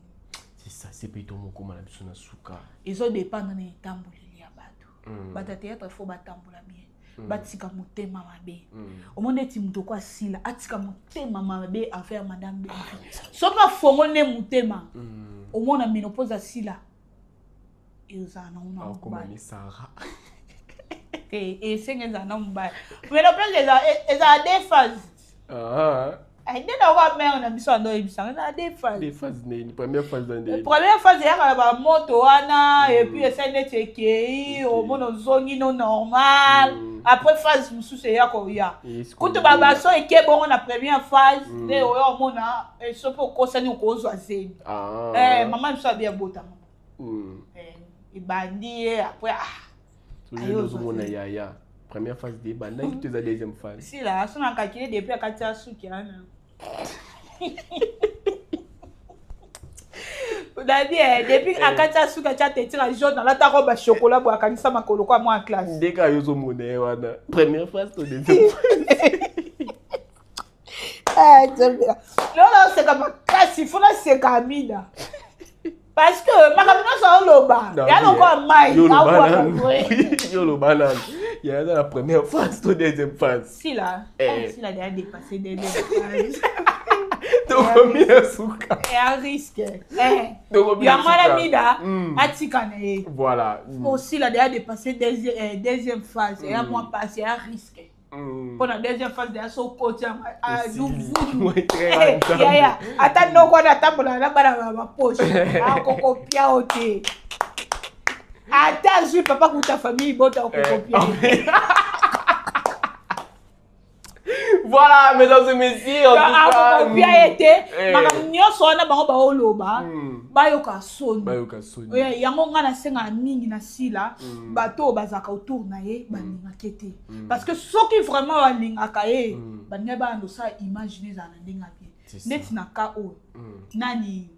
B: C'est ça, c'est mpe tomokóma na biso na suka.
A: Ezodépendre na etamboleli ya bato. Bato ya théâtre faut batambola bien, batika motema mabe. Omoni neti moto oko asila atika motema mabe envers madame Bellevie, soki afongoli nde motema, omona ménopause asila ezala nango na
B: akoma
A: mobali
B: ni Sara.
A: Te, esenge ezala na mobali. Ménopause ezala deux phases. Nde nakoka mare na biso ando oyebisanga ezala deux phases.
B: Deux phases nini? Première phase na ndeni?
A: Première phase eyaka na bamoto wana, et puis esali neti ekei, omona ozongi no normal. Après, phase mosusu eya koya. Kutu babaso eke bongo na première phase nde oyo omona soki okosani okozwa zemi. Mama biso abi abotama, ebandi ye après ah.
B: Ozomona yaya, première phase de ebandaki to eza deuxième phase?
A: Sila so na calcule depuis akati ya suki wana nabi depuis akati ya suki atya teinture jaune, alataka bachocolat boye, akangisa makolo kwa mwa classe.
B: Nde kaka yo ozomona ye wana, première phase to deuxième phase?
A: Lelo naseka makasi, fo naseka Amida, parce que makambo nyonso aoloba ya lokola mai.
B: Yo oloba nanu, ya aza na première phase to deuxième phase?
A: Sila, sila deya dépassé deuxième phase.
B: Tokomi na suka.
A: Ya risque yango wana, Mida atika na ye.
B: Voilà.
A: Osila deya dépassé deuxième phase, eya mwa pasi, eya risque mpona deuxième phase deya so okoti yango yaya, ata noko wana atambolaka na bana bapoche, akokopia o te. Ata azwi papa kuta famille bota, okokopia.
B: Voilà, mesdames et messieurs, en tout cas.
A: Akokopia ye te. Makambo nyonso wana bango baoloba, bayoka soni.
B: Bayoka soni.
A: Yango ngai nasengaka mingi na Sila, bato oyo bazalaka autour na ye balingaka te, parce que soki vraiment balingaka ye, balingai bayanda osala image ne ezala na ndenge ya bien. Neti na ka oyo nani,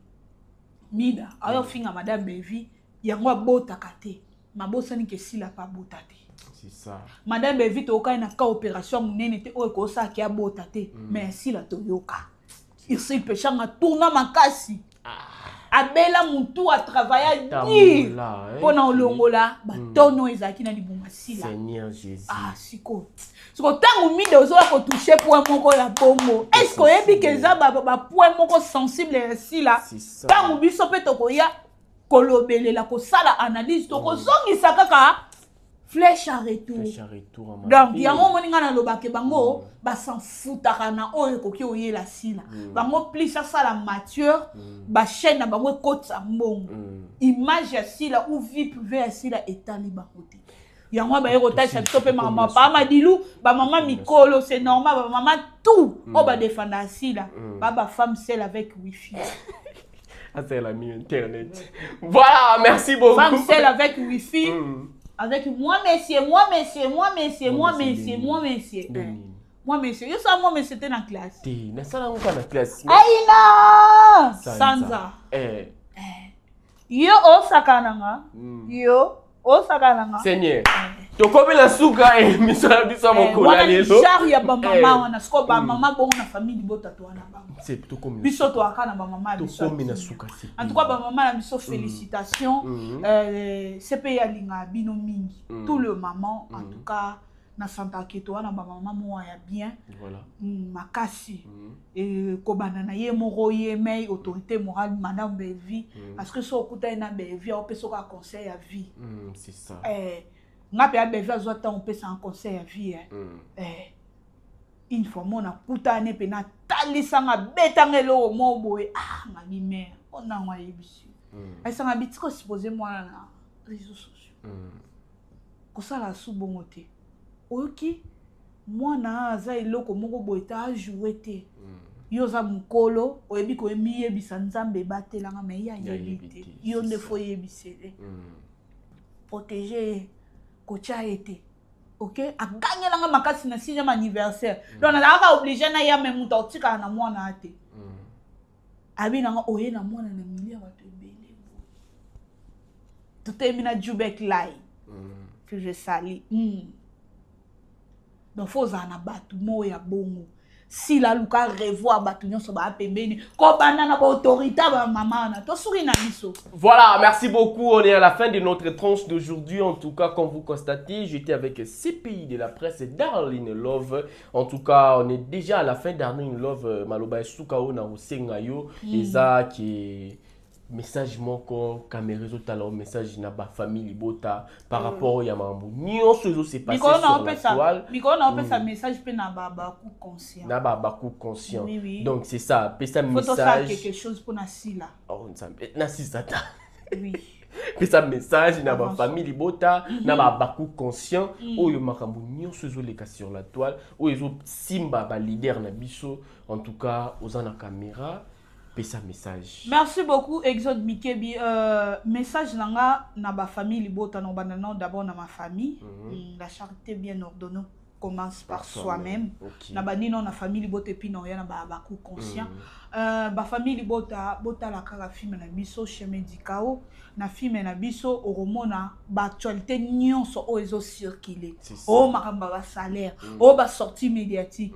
A: Mida ayo ofinga madame Bellevie, yango abotaka te, mabosani ke Sila mpe abota te.
B: C'est ça.
A: Madame Bellevie toyokani na ka opération monene te oyo ekosalaki abota te, mais Sila toyoka Ursule Peshanga tourna makasi, abela mutu, atravailla dur mpona olongola batono ezalaki na libuma Sila.
B: Seigneur Jésus.
A: Ah, sikoyo siko ntango Mida ozoya kotoucher point moko ya bongo, est ce que oyebi ke eza bapoint moko sensible ya Sila? Ntango biso mpe tokoya kolobelela, kosala analyse, tokozongisa kaka flèche à retour. Donc yango omoni ngai nalobake bango basanfutaka na oyo ekoki oyela Sila. Bango plus asala mature, bachaîne na bango ekotisa mbongo, image ya Sila ou vie privée ya Sila etali bango te. Yango baye kotalisa biso mpe makambo pa Madilu, bamama mikolo, c'est normal, bamama tout oyo badefanda ya Sila, ba bafemme seule avec wifi.
B: Asalela mi internet. Voilà, merci beaucoup.
A: Femme seule avec wifi, avec moi monsieur, moi monsieur, moi monsieur, moi monsieur, moi monsieur, moi monsieur. Yo sa moi monsieur te na classe.
B: Te, nasala yango kaka na classe.
A: Aina sanza. Yo osaka nanga yo. Osaka na nga.
B: Seigneur. Tokomi na suka émission na biso ya mokolo ya lelo.
A: Genre ya ba mama wana, siko ba mama bongo na famille libota to wana bango.
B: C'est tokomi.
A: Biso to aka na ba mama biso.
B: Tokomi na suka
A: c'est. En tout cas ba mama na biso félicitations. CPI alinga bino mingi. Tout le maman en tout cas na santake to wana ba mama mo ya bien.
B: Voilà.
A: Makasi. Et kobanda na ye moko ye mais autorité morale madame Belvi parce que so okuta na Belvi au peso ka conseil à vie.
B: C'est ça.
A: Nga pe Belvi azwa temps opesa un conseil à vie. Une fois mona kuta ne pe na talisanga betanga eloko mo boye ah ngani mère on a ngwa yebisi. Ayesanga bitiko supposer moi na réseaux sociaux. Kosala su bongo te. Oyoki mwana aza eloko moko boye ta jouer te. Yo za mukolo oyebi ko miyebisa nzambe batelanga mais ya yebi te. Yo nde fo yebisele. Protéger kocha ete. OK, agangelanga makasi na 6e anniversaire. Donc nazalaka obligé na ya même mutu otikala na mwana te. Abi nanga oye na mwana na milieu bato ebele. Tutemi na Jubek Lai. Que je salue. Donc faut ozala na bato moko ya bongo. Sila luka revoir bato nyonso ba pembeni kobanda na ba autorité ba mama na to soki na biso.
B: Voilà, merci beaucoup. On est à la fin de notre tranche d'aujourd'hui. En tout cas, comme vous constatez, j'étais avec CPI de la presse Darling Love. En tout cas, on est déjà à la fin. Darling Love maloba suka ona osenga yo eza qui message moko caméra ezotala message na ba famille libota par rapport ya mambo nyonso ezo se passer sur la toile.
A: Mikolo na opesa message pe na ba baku conscient.
B: Na ba baku conscient.
A: Oui, oui.
B: Donc c'est ça, pesa
A: message. Faut
B: quelque
A: chose pour na sila.
B: Oh nzambe, na sisa ta.
A: Oui.
B: Pesa message na ba famille libota, na ba baku conscient oyo makambo nyonso ezo leka sur la toile, oyo ezo simba ba leader na biso, en tout cas oza na caméra. Pesa message.
A: Merci beaucoup Exode Mikebi. Message nanga na ba famille libota no banana d'abord na ma famille. La charité bien ordonnée commence par soi-même.
B: Okay.
A: Na banino na famille libota et puis na ya na ba ba coup conscient. Ba famille libota bota la kaka film na biso chemin du chaos na film na biso oromona ba actualité nyonso o ezo circuler. O makamba ba salaire, o ba sortie médiatique.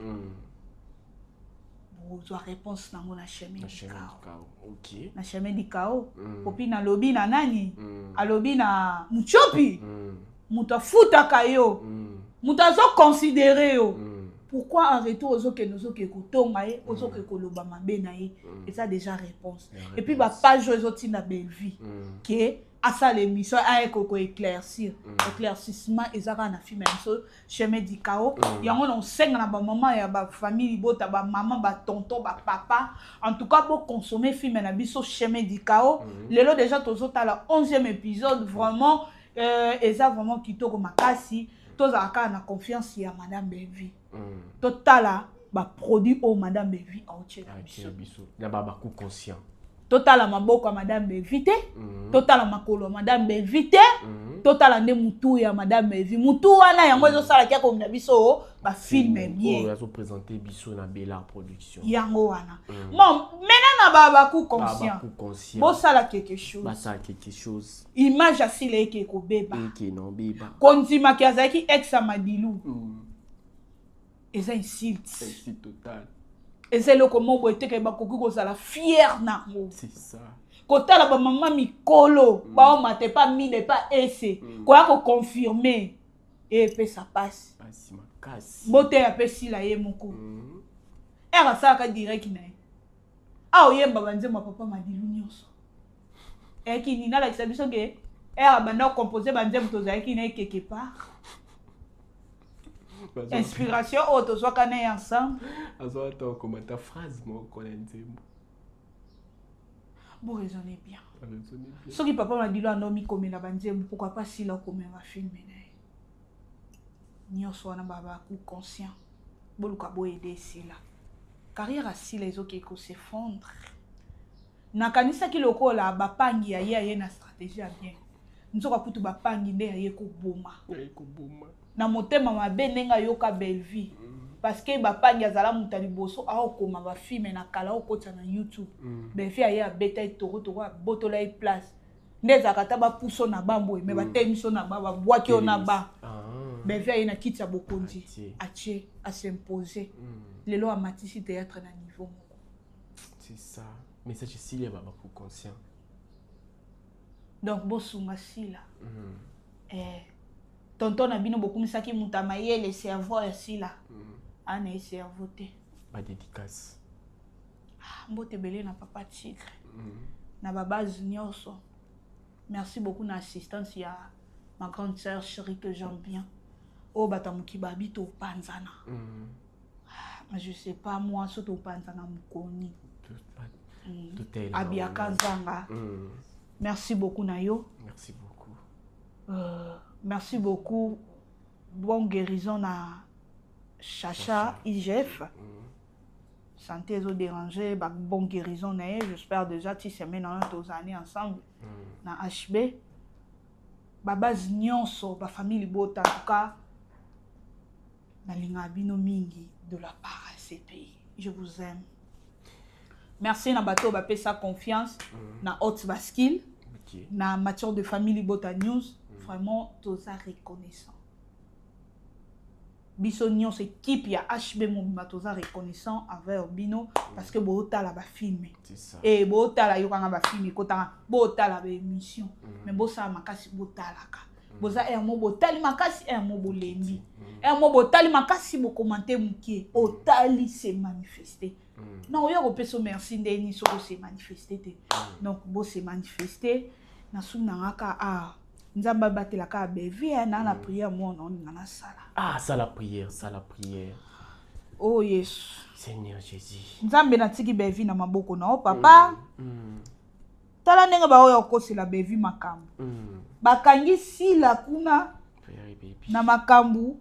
A: Bozwa réponse nango na chemin du chaos.
B: OK.
A: Na chemin du chaos. Popi na lobi na nani? Alobi na Muchopi. Mutu afutaka yo. Mutu azo considérer yo. Pourquoi en retour ozoke nozoke kotonga ye, ozoke koloba mabe na ye? Et ça déjà réponse. Et puis ba page ozo tina Bellevue ke asala émission aye koko éclaircir. Éclaircissement ezaka na film ya chemin du chaos. Yango na osenga na ba maman ya ba famille libota, ba maman, ba tonton, ba papa. En tout cas, bo consommer film na biso chemin du chaos. Lelo déjà tozota la 11e épisode vraiment eza vraiment kitoko makasi. Tozalaka na confiance ya madame Bellevue. Totala ba produit au madame Bellevue a otie na biso.
B: Biso na ba ba coup conscient.
A: Totala maboko ya madame Bellevue te. Totala makolo ya madame Bellevue te. Totala nde mutu ya madame Bellevue. Mutu wana yango ezosala kia komina biso ba film bien.
B: Oyo azo présenter biso na Bella Production.
A: Yango wana. Bon, maintenant na ba ba coup conscient.
B: Ba coup conscient.
A: Bosala quelque chose.
B: Basala quelque chose.
A: Image asile eke kobeba.
B: Eke non beba.
A: Kondima ki azaki ex ya Madilu. Eza insulte.
B: Insulte totale.
A: Eza eloko moko eteke bakoki kozala fier nango.
B: C'est ça.
A: Kotala ba mama mikolo, ba omate pa mine pa ese. Koya ko confirmer et pe ça passe.
B: Passe makasi.
A: Bote ya pe sila ye moko. Era saka direct na ye. Ah oyemba ba nzembo papa Madilu nyonso. E ki nina la biso ke era banda composer ba nzembo tozalaki na ye quelque part. Inspiration oyo tozwaka na ye ensemble.
B: Azwa ata okomata phrase moko na nzembo.
A: Bo raisonner bien.
B: Raisonner bien.
A: Soki papa Madilu ando mikomela ba nzembo, pourquoi pas sila okomela film na ye? Nyonso wana ba ba coup conscient. Boluka bo aider sila. Carrière ya sila ezoki ko s'effondre. Nakanisaki lokola bapangi ya ye aye na stratégie ya bien. Nzoka kutu bapangi nde aye koboma.
B: Aye koboma.
A: Na motema mabe ndenge ayoka Bellevue. Parce que bapangi azala moto ya liboso aokoma ba film na kala okotisa na YouTube. Bellevue aye abeta ye toro toro abotola ye place. Nde ezalaka ata bapuso na ba boye, me batelemi so na ba, babwaki yo na ba. Bevi aye na kiti ya bokonzi, atie, as'impose. Lelo amatisi théâtre na niveau moko.
B: C'est ça, message esili ya babaku conscient.
A: Donc bosunga Sila. Tonton na bino bokumisaki moto ya mayele, cerveau ya Sila. Ana ye cerveau te.
B: Badédicace.
A: Ah, mbote ebele na papa Tigre, na babase nyonso. Merci beaucoup na assistance ya ma grande sœur chérie que j'aime bien, oyo bato ya moki babi topanzana. Mais je sais pas moi so topanzana mokoni. Abiaka nzanga. Merci beaucoup na yo.
B: Merci beaucoup.
A: Merci beaucoup, bon guérison na Chacha IGF. Santé ezodéranger ba, bon guérison na ye. J'espère déjà ti semaine wana tozali ensemble na HB, babase nyonso, bafamille libota. En tout cas nalingaka bino mingi de la part à CPI, je vous aime. Merci na bato oyo bapesa confiance na Haute Bascule, na matière de famille libota news. Vraiment toza reconnaissant, biso nyonso, équipe ya HB mobimba, toza reconnaissant envers bino, parce que bootala bafilme e bootala, yokanga bafilme ekotanga, bootala baémission, mais bosala makasi botalaka. Boza ere mo botali makasi, ere mo bolembi, ere mo botali makasi, bokomante moke. Otali, se manifeste. Non, oyo kopesa merci ndeni soki ose manifeste te. Donc bose manifeste. Na sumi na nga ka ah, Nzambe abatelaka Bevi na prière mwana oninga nasala.
B: Ah, ça la prière, ça la prière.
A: Oh Yesu.
B: Seigneur Jésus.
A: Nzambe, natiki Bevi na maboko na yo, papa. Tala ndenge baoyo okosela Bevi makambo. Bakangi Sila kuna na makambo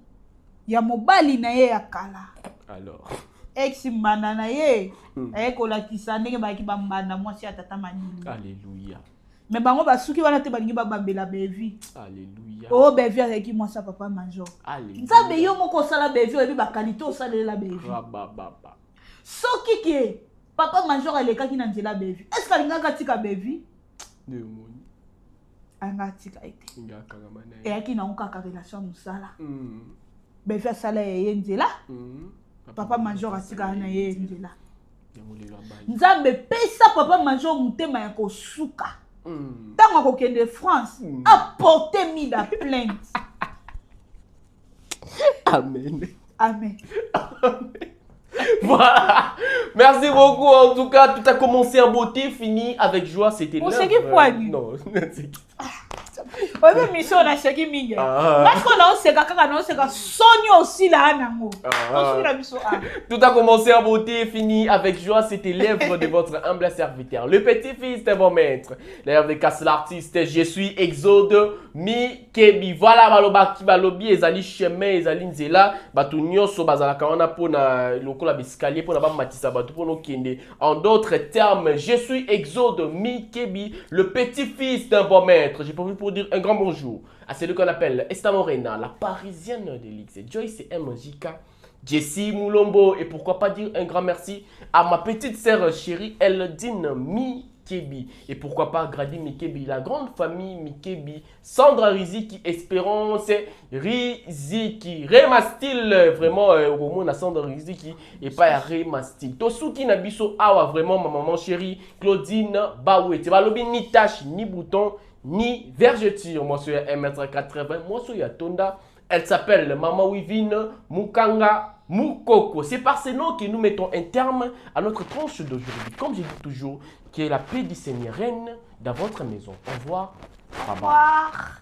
A: ya mobali na ye ya kala.
B: Alors.
A: Ex mbanda na ye. Aye kolakisa ndenge bayaki bambanda mwasi ya tata Madili.
B: Alléluia.
A: Me bango basuki wana te, balingi babambela Bevi.
B: Alléluia.
A: Oyo Bevi azalaki mwasi ya papa Major. Nzambe, yo moko osala Bevi, oyebi baqualité osalela Bevi. Soki ke papa Major alekaki na nzela Bevi, est ce que alingaki atika Bevi? Anga atika ye te. Eyaki nango kaka relation ya mosala. Bevi asala ya ye nzela, papa Major atikaka na ye nzela. Nzambe, pesa papa Major motema ya kosuka. Ntango akokende France, aporte Mida plainte.
B: Amen.
A: Amen.
B: Voilà. Merci beaucoup. En tout cas, tout a commencé en beauté, fini avec joie. C'était
A: l'heure. Oseki poani.
B: Non.
A: Oyebi mission naseki mingi parce que naoseka kaka, naoseka soni osila nango osukila biso.
B: Tout a commencé en beauté, fini avec joie. C'était l'œuvre de votre humble serviteur, le petit-fils de bon maître, l'œuvre de Casse l'artiste. Je suis Exode Mikebi. Voilà, balobaki balobi ezali chemin, ezali nzela. Bato nyonso bazalaka wana mpona lokola baescalier mpona bamatisa bato mpona okende. En d'autres termes, je suis Exode Mikebi, le petit-fils d'un bon maître. J'ai prévu pour dire un grand bonjour à celui qu'on appelle Esta Morena, la parisienne de l'X, Joyce MJK, Jessie Moulombo, et pourquoi pas dire un grand merci à ma petite sœur chérie Eldine Mikebi. Et pourquoi pas Grady Mikebi, la grande famille Mikebi, Sandra Riziki, Espérance Riziki, Rema Style, vraiment, au moins, Sandra Riziki, et pas Rema Style. Tosuki na biso awa, vraiment, ma maman chérie, Claudine Bawete. Balobi, ni tache, ni bouton, ni vergeture. Moi, c'est 1m80, moi, c'est Tonda. Elle s'appelle Maman Wivine Mukanga Mukoko. C'est par ces noms que nous mettons un terme à notre tranche d'aujourd'hui. Comme je dis toujours, que la paix du Seigneur règne dans votre maison. Au revoir.
A: Au revoir.